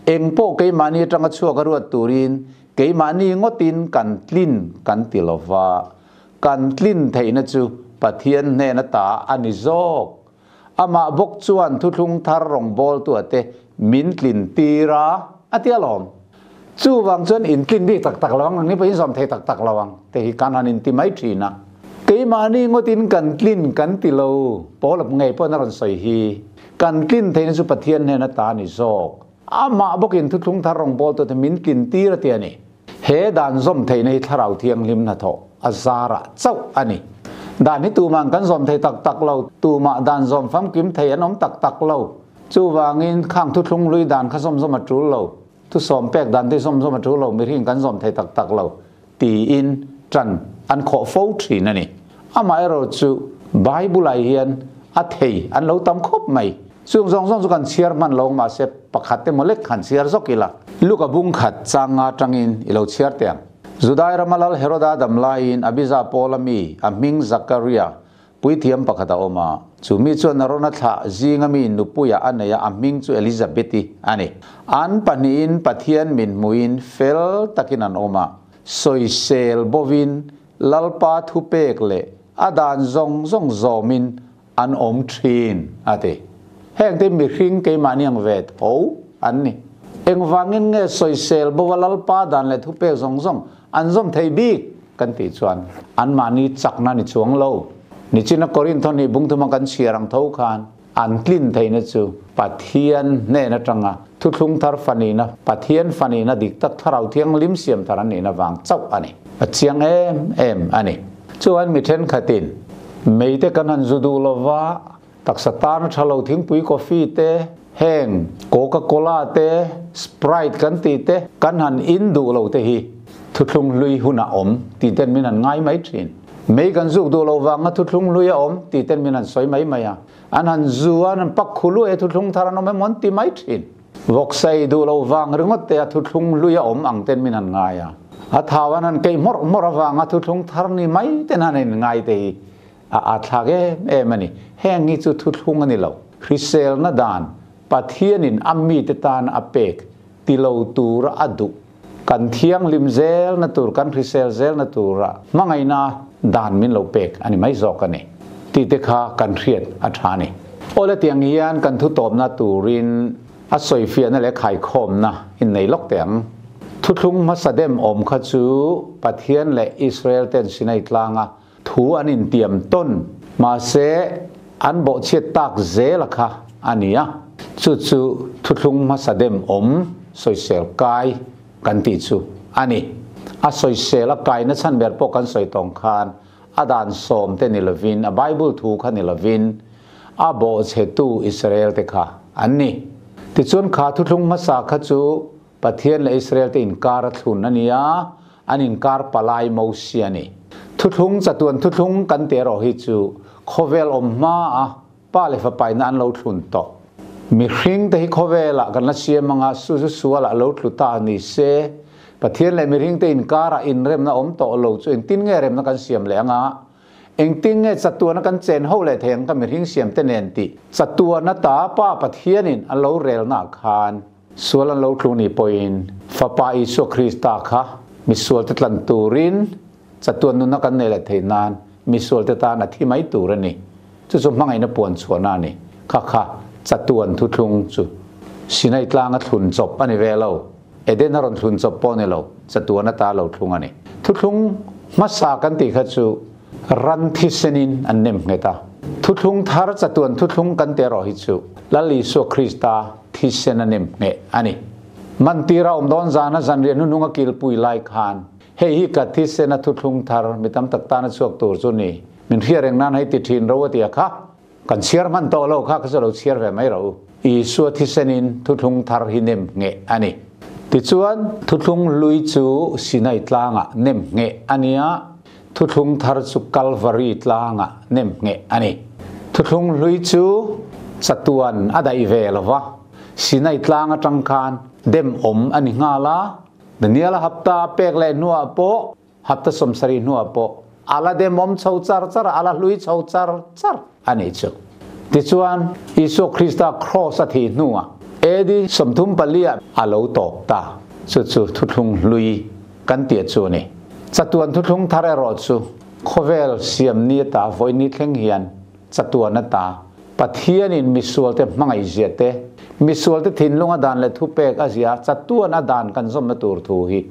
Eng pawh keimahni atanga chhuak a ruat turin keimahni ngawtin kan tlin kan ti lo va, kan tlin theihna chu Pathian hnena ta a ni zawk. Amah bawk chuan thuthlung thar rawngbawltua te min tlin tir a, a ti alawm. Chuvang chuan in tlin bik tak tak lo ang, nangni pawh in zawm thei tak tak lo ang te hi kan han inti mai thin a. Keimahni ngawtin kan tlin kan ti lo, Paula ngei pawhin a rawn sawi hi. Kan tlin theihna chu Pathian hnena ta a ni zawk. Amah bawkin thuthlung thar rawngbawltua te min tlin tir a ti a ni. He dan zawm theihna hi Thlarau Thianghlim hnathawh a zarah chauh a ni. Dan hi tumah kan zawm thei tak tak lo, tumah dan zawm famkim thei an awm tak tak lo. Chuvangin khang thuthlung hlui dan kha zawm zawm a tul lo, thusawm pek dan te zawm zawm a tul lo, mihring kan zawm thei tak tak lo tiin tan an khawh fo thin a ni. Amaherawhchu Bible-ah hian a thei an lo tam khawp mai. Chung zawng zawng chu kan chhiar hman lo mahse pakhat emaw lek han chhiar zawk ila. Luka bung khat changa tangin i lo chhiar teh ang. Judai rama lal Heroda dam laiin Abijah Paula mi a hming Zakaria puithiam pakhat a awm a. Chu mi chuan Arona thlah zinga mi nupuia a nei a, a hming chu Elizabeth-i a ni. An pahnihin Pathian min hmuhin fel takin an awm a, sawisel bovin Lalpa thupek leh a dan zawng zawng zawmin an awm thin, a ti. Heng te mihring keimahni ang ve tho an ni. Engvangin nge sawisel bova Lalpa dan leh thupek zawng zawng an zawm thei bik kan tih chuan anmahni chakna ni chuang lo. Nichina Korinth nih bungthuma kan chhiar ang tho khan an tlin theihna chu Pathian hnen atanga thuthlung thar fanihna, Pathian fanihna dik tak Thlarau Thianghlim siam thar an nihna vang chauh a ni. A chiang em em a ni. Chuan mi thenkhatin mei te kan han zu duh lova, taksa tana tha lo thingpui coffee te, heng Coca Cola te, Sprite kan tih te kan han in duh lo te hi thuthlung hlui hunah awm tih ten min han ngai mai thin. Mei kan zuk duh lo vanga thuthlung hlui a awm tih ten min han sawi mai mai a. An han zu a, an han pak khu luai a, thuthlung thar an awm emaw an ti mai thin. Vawksai duh lo vang ringawt te a thuthlung hlui a awm ang ten min han ngai a. A thau an han keih hmawrh hmawrh avanga thuthlung thar ni mai ten han in ngai te hi a atthlak em em a ni. Heng hi chu thuthlung a ni lo. Hriselna dan Pathianin a mite tan a pek ti lo tura a duh. Kan thianghlim zelna tur, kan hrisel zelna tura hmangaihna dan min lo pek a ni mai zawk a ni tih te kha kan hriat a tha a ni. Awle tiang hian kan thutawpna turin a sawifiahna leh khaikhawmna in nei lawk teh ang. Thuthlung hmasa dem awm kha chu Pathian leh Israel ten Sinai tlanga thu an intiam tawn, mahse an bawhchhiat tak zela kha a ni a. Chu chu thuthlung hmasa dem awm sawisel kai kan tih chu a ni. A sawisel a kaina chhan ber pawh kan sawi tawng khan a dan sawm te ni lovin, a Bible thu kha ni lovin a bawhchhetu Israel te kha an ni. Tichuan kha thuthlung hmasa kha chu Pathian leh Israel te inkar a thlun a ni a, an inkar palai Mosia a ni. Thuthlung chatuan thuthlung kan tih erawh hi chu khawvel awm hma a Pa leh Fapaina an lo thlun tawh. Mihring te hi khawvelah kan la siam anga su chu sualah lo tlu ta ni se, Pathian leh mihring te inkarah inremna awm tawh lo chu engtin nge remna kan siam leh anga Engtin nge chatuana kan chen ho leh thei ang ka mihring siam te nen tih chatuana ta Pa Pathianin a lo relnaah khan Sual an lo tlu ni pawhin Fapa Isua Krista kha misualte tlan turin chatuan nunna kan nei leh theih nan misualte tan a thi mai tur a ni. Chu chu hmangaihna puan chhuahna a ni. Kha kha chatuan thuthlung chu Sinai tlanga thlun chawp a ni ve lo. Eden a rawn thlun chawp pawh a ni lo, chatuan ata lo thlung a ni. Thuthlung hmasa kan tih kha chu ran thisenin an nem nghet a. Thuthlung thar chatuan thuthlung kan tih erawh hi chu Lal Isua Krista thisen a nem ngheh a ni. Mantira awm dawn zana zanriah hnuhnung a kilpui lai khan, Hei hi ka thisen a thuthlung thar mi tam tak tana chhuak tur chu ni. Min hria reng nan hei ti thin ro a ti a kha. Kan chhiar hman tawh lo kha ka chu lo chhiar ve mai ro. Isua thisenin thuthlung thar hi nem ngheh a ni. Tichuan, thuthlung hlui chu Sinai tlangah nem ngheh a ni a, thuthlung thar chu Kalvari tlangah nem ngheh a ni. Thuthlung hlui chu chatuan a daih ve lo va, Sinai tlang atang khan dem awm a ni nghal a, Daniela hapta a pek leh hnuah pawh, hapta 70 hnuah pawh a la dem awm chho char char a, a la hlui chho char char a nih chu. Tichuan, Isua Krista Kraws a thih hnuah AD 34 ah a lo tawp ta. Chu chu thuthlung hlui kan tih chu a ni. Chatuan thuthlung thar erawh chu khawvel siam ni ata vawi ni thleng hian chatuan ata Pathianin misualte hmangaihzia te, misualte thinlunga dan leh thupek a zia chatuan a dan kan zawmna tur thu hi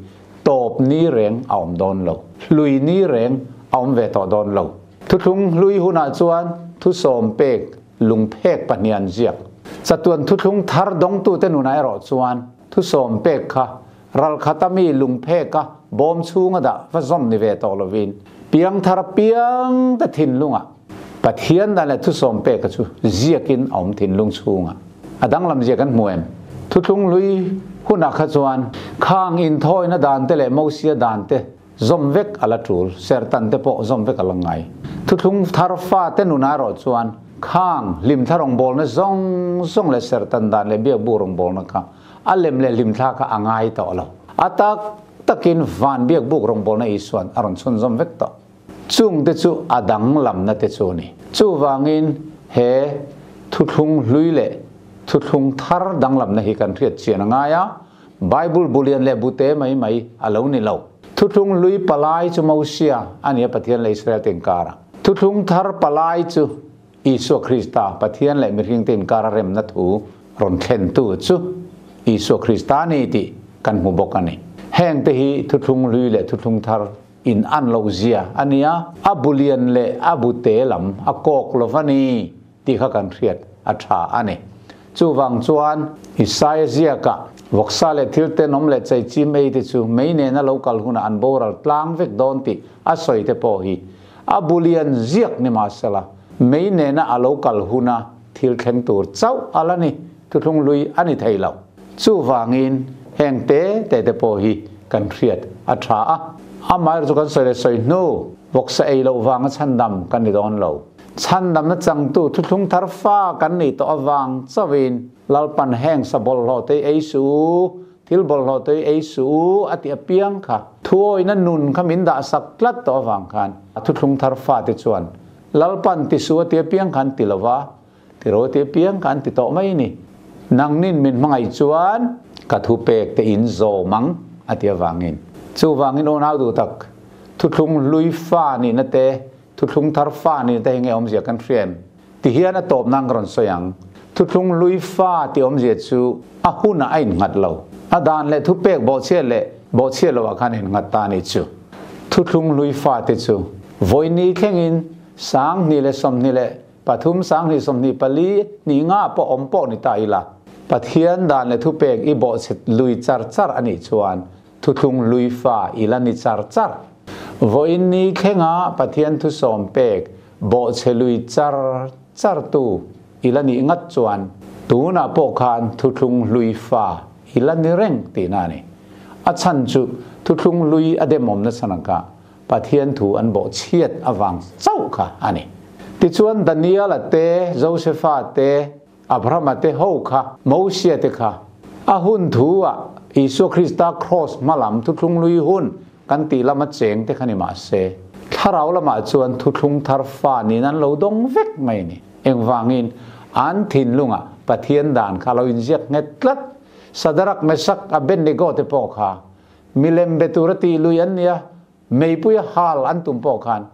tawp ni reng a awm dawn lo, hlui ni reng a awm ve tawh dawn lo. Thuthlung hlui hunah chuan thusawm pek lungphek pahnian ziak. Chatuan thuthlung thar dawngtute nunah erawh chuan thusawm pek kha ralkhata mi lungpheka bawm chhunga dah va zawm ni ve tawh lovin piangthar piangte thinlungah Pathian dan leh thusawm peka chu ziakin a awm thinlung chhungah. A danglam zia kan hmu em? Thuthlung hlui hunah kha chuan khang inthawina dante leh Mosia dante zawm vek a la tul, sertan te pawh zawm vek a la ngai. Thuthlung thar fate nunah erawh chuan khang hlimthla rawngbawlna zawng zawng leh sertan dan leh biakbu rawngbawlna kha a lem leh hlimthla kha a ngai tawh lo. A tak takin van biakbuk rawngbawlna Isuan a rawn chhunzawm vek tawh. Chungte chu a danglamna te chu a ni. Chuvangin he thuthlung hlui leh thuthlung thar danglamna hi kan hriat chian a ngai a, Bible bulian leh bute mai mai a lo ni lo. Thuthlung hlui palai chu Mosia a ni a Pathian leh Israel te inkara. Thuthlung thar palai chu Isua Krista, Pathian leh mihringte inkara remna thu rawn thlentu chu Isua Krista a ni tih kan hmu bawk a ni. Hengte hi thuthlung hlui leh thuthlung thar in an lo zia a nia, a bu lian leh a bu te lam a kawk lo va ni tih kha kan hriat a tha a ni. Chuvang chuan Isaia ziakah vawksa leh thil tenawm leh cheichim ei te chu mei nena lo kal hunah an boral tlang vek dawn tih a sawi te pawh hi a bu lian ziak ni mahsela mei nena a lo kal huna thil thleng tur chauh a la ni, thuthlung lui a ni thei lo. Chuvangin heng te te te pawh hi kan hriat a tha a, amaherawhchu kan sawi leh sawi hnu vawksa ei loh vanga chhandam kan ni dawn lo. Chhandamna changtu thuthlung thar fa kan nih tawh avang chauhin Lalpan heng sa bawlhhlawh te ei suh u, thil bawlhhlawh te ei suh u a tih apiang kha thuawina nun kha min dahsak tlat tawh avang khan a thuthlung thar fate chuan Lalpan ti suh a tih apiang kha an ti lova, Tiraw tih apiang kha an ti tawh mai ni. Nangnin min hmangaih chuan ka thupek te in zawm ang a ti avangin. Chuvangin aw nau duh tak, thuthlung hlui fa nihna te, thuthlung thar fa nihna te hi nge awmzia kan hria em? Ti hian a tawp nan ka rawn sawi ang. Thuthlung hlui fa tih awmzia chu a hunah a innghat lo. A dan leh thupek bawhchhiat leh bawhchhiat loah khan a innghat ta a nih chu. Thuthlung hlui fa te chu vawi thlengin 2023, 2024, hnih nga pawh awm pawh ni ta ila, Pathian dan leh thupek i bawhchhet lui char char a nih chuan thuthlung lui fa i la ni char char. Vawiin ni thlenga Pathian thusawm pek bawhchhe lui char char tu i la nih ngat chuan tunah pawh khan thuthlung hlui fa i la ni reng tihna a ni. A chhan chu thuthlung hlui a demawmna chhanakah Pathian thu an bawhchhiat avang chauh kha a ni. Tichuan Daniela te, Josefa te, Abrahama te ho kha, Mosia te kha, a hun thu ah Isua Krista kraws hmalam thuthlung lui hun kan tih lama cheng te kha ni mah se, thlarau lamah chuan thuthlung thar fa niin an lo dawng vek mai a ni. Engvangin an thinlungah Pathian dan kha a lo inziak nghet tlat. Sadarak, Mesak, Abednego te pawh kha Milem be tura tih lui an nia, meipuia hal an tum pawh khan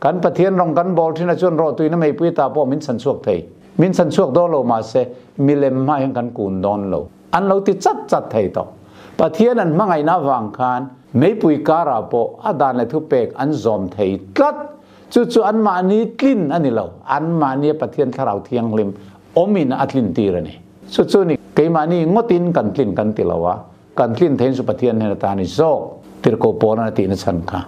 kan Pathian rawng kan bawl thin a chuan rawhtuina meipui ta pawh min chhan chhuak thei. Min chhan chhuak dawn lo mahse milem hma hian kan kun dawn lo. An lo ti chat chat thei tawh. Pathian an hmangaihna avang khan meipui karah pawh a dan leh thupek an zawm thei tlat. Chu chu anmahni tlin a ni lo, anmahnia Pathian Thlarau Thianghlim awmin a tlin tir a ni. Chu chu ni keimahni ngawtin kan tlin kan ti lo a, Kan tlin thein chu Pathian hnen atan i zawk tirhkoh pawl a tihna chhan kha.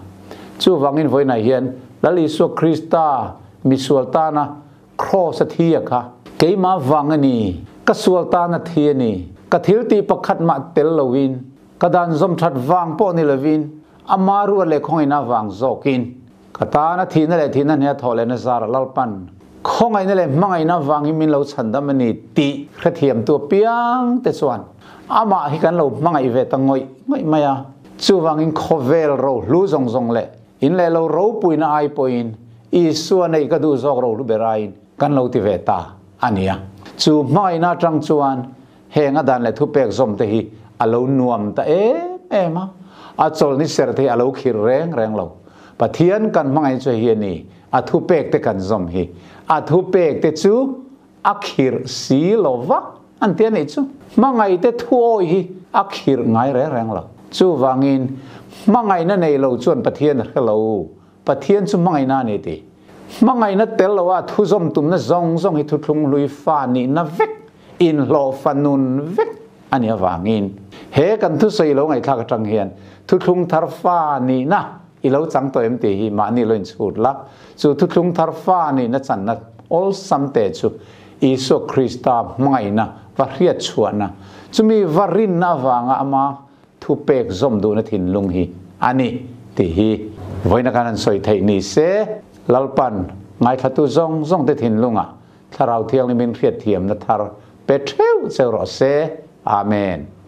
Chuvangin vawiinah hian Lal Isua Krista misual tana kraws a thi a kha keimah vang a ni, ka sual tana thi a ni, ka thil tih pakhat mah tel loin, ka dan zawm that vang pawh ni lovin, ama ruat leh khawngin a vang zawkin ka tana thihna leh thihna hne a thawh lehna zara Lalpan Khawngaihna leh hmangaihna avangin min lo chhandam a ni tih hrethiamtu apiang te chuan amah hi kan lo hmangaih ve ta ngawih ngawih mai a. Chuvangin khawvel rohlu zawng zawng leh in leh lo ropuina ai pawhin Isua neih ka duh zawk rohlu ber aiin kan lo ti ve ta a ni a. Chu hmangaihna atang chuan heng a dan leh thupek zawm te hi a lo nuam ta em em a, a chawlhni serh te hi a lo khirh reng reng lo. Pathian kan hmangaih chu hei hi a ni, a thupek te kan zawm hi. A thupek te chu a khirh si lo va an ti a nih chu. Hmangaih te thuawi hi a khirh ngai reng reng lo. Chuvangin hmangaihna nei lo chuan Pathian a hre lo. Pathian chu hmangaihna a ni ti. Hmangaihna tel lo a thuzawm tumna zawng zawng hi thuthlung hlui fa nihna vek, inhlawhfa nun vek a nih avangin he kan thusawi lo ngaihthlak atang hian thuthlung thar fa nihna i lo chang tawh em tih hi mahni lo inchhut la. Chu thuthlung thar fa nihna channa awlsam te chu Isua Krista hmangaihna va hriat chhuahna, chumi va rinna avanga ama thupek zawm duhna thinlung hi a ni tih hi vawiina khan an sawi theih ni se, Lalpan ngaithlatu zawng zawngte thinlungah Thlarau Thianghlimin hriatthiamna thar pe theuh cheu rawh se. Amen.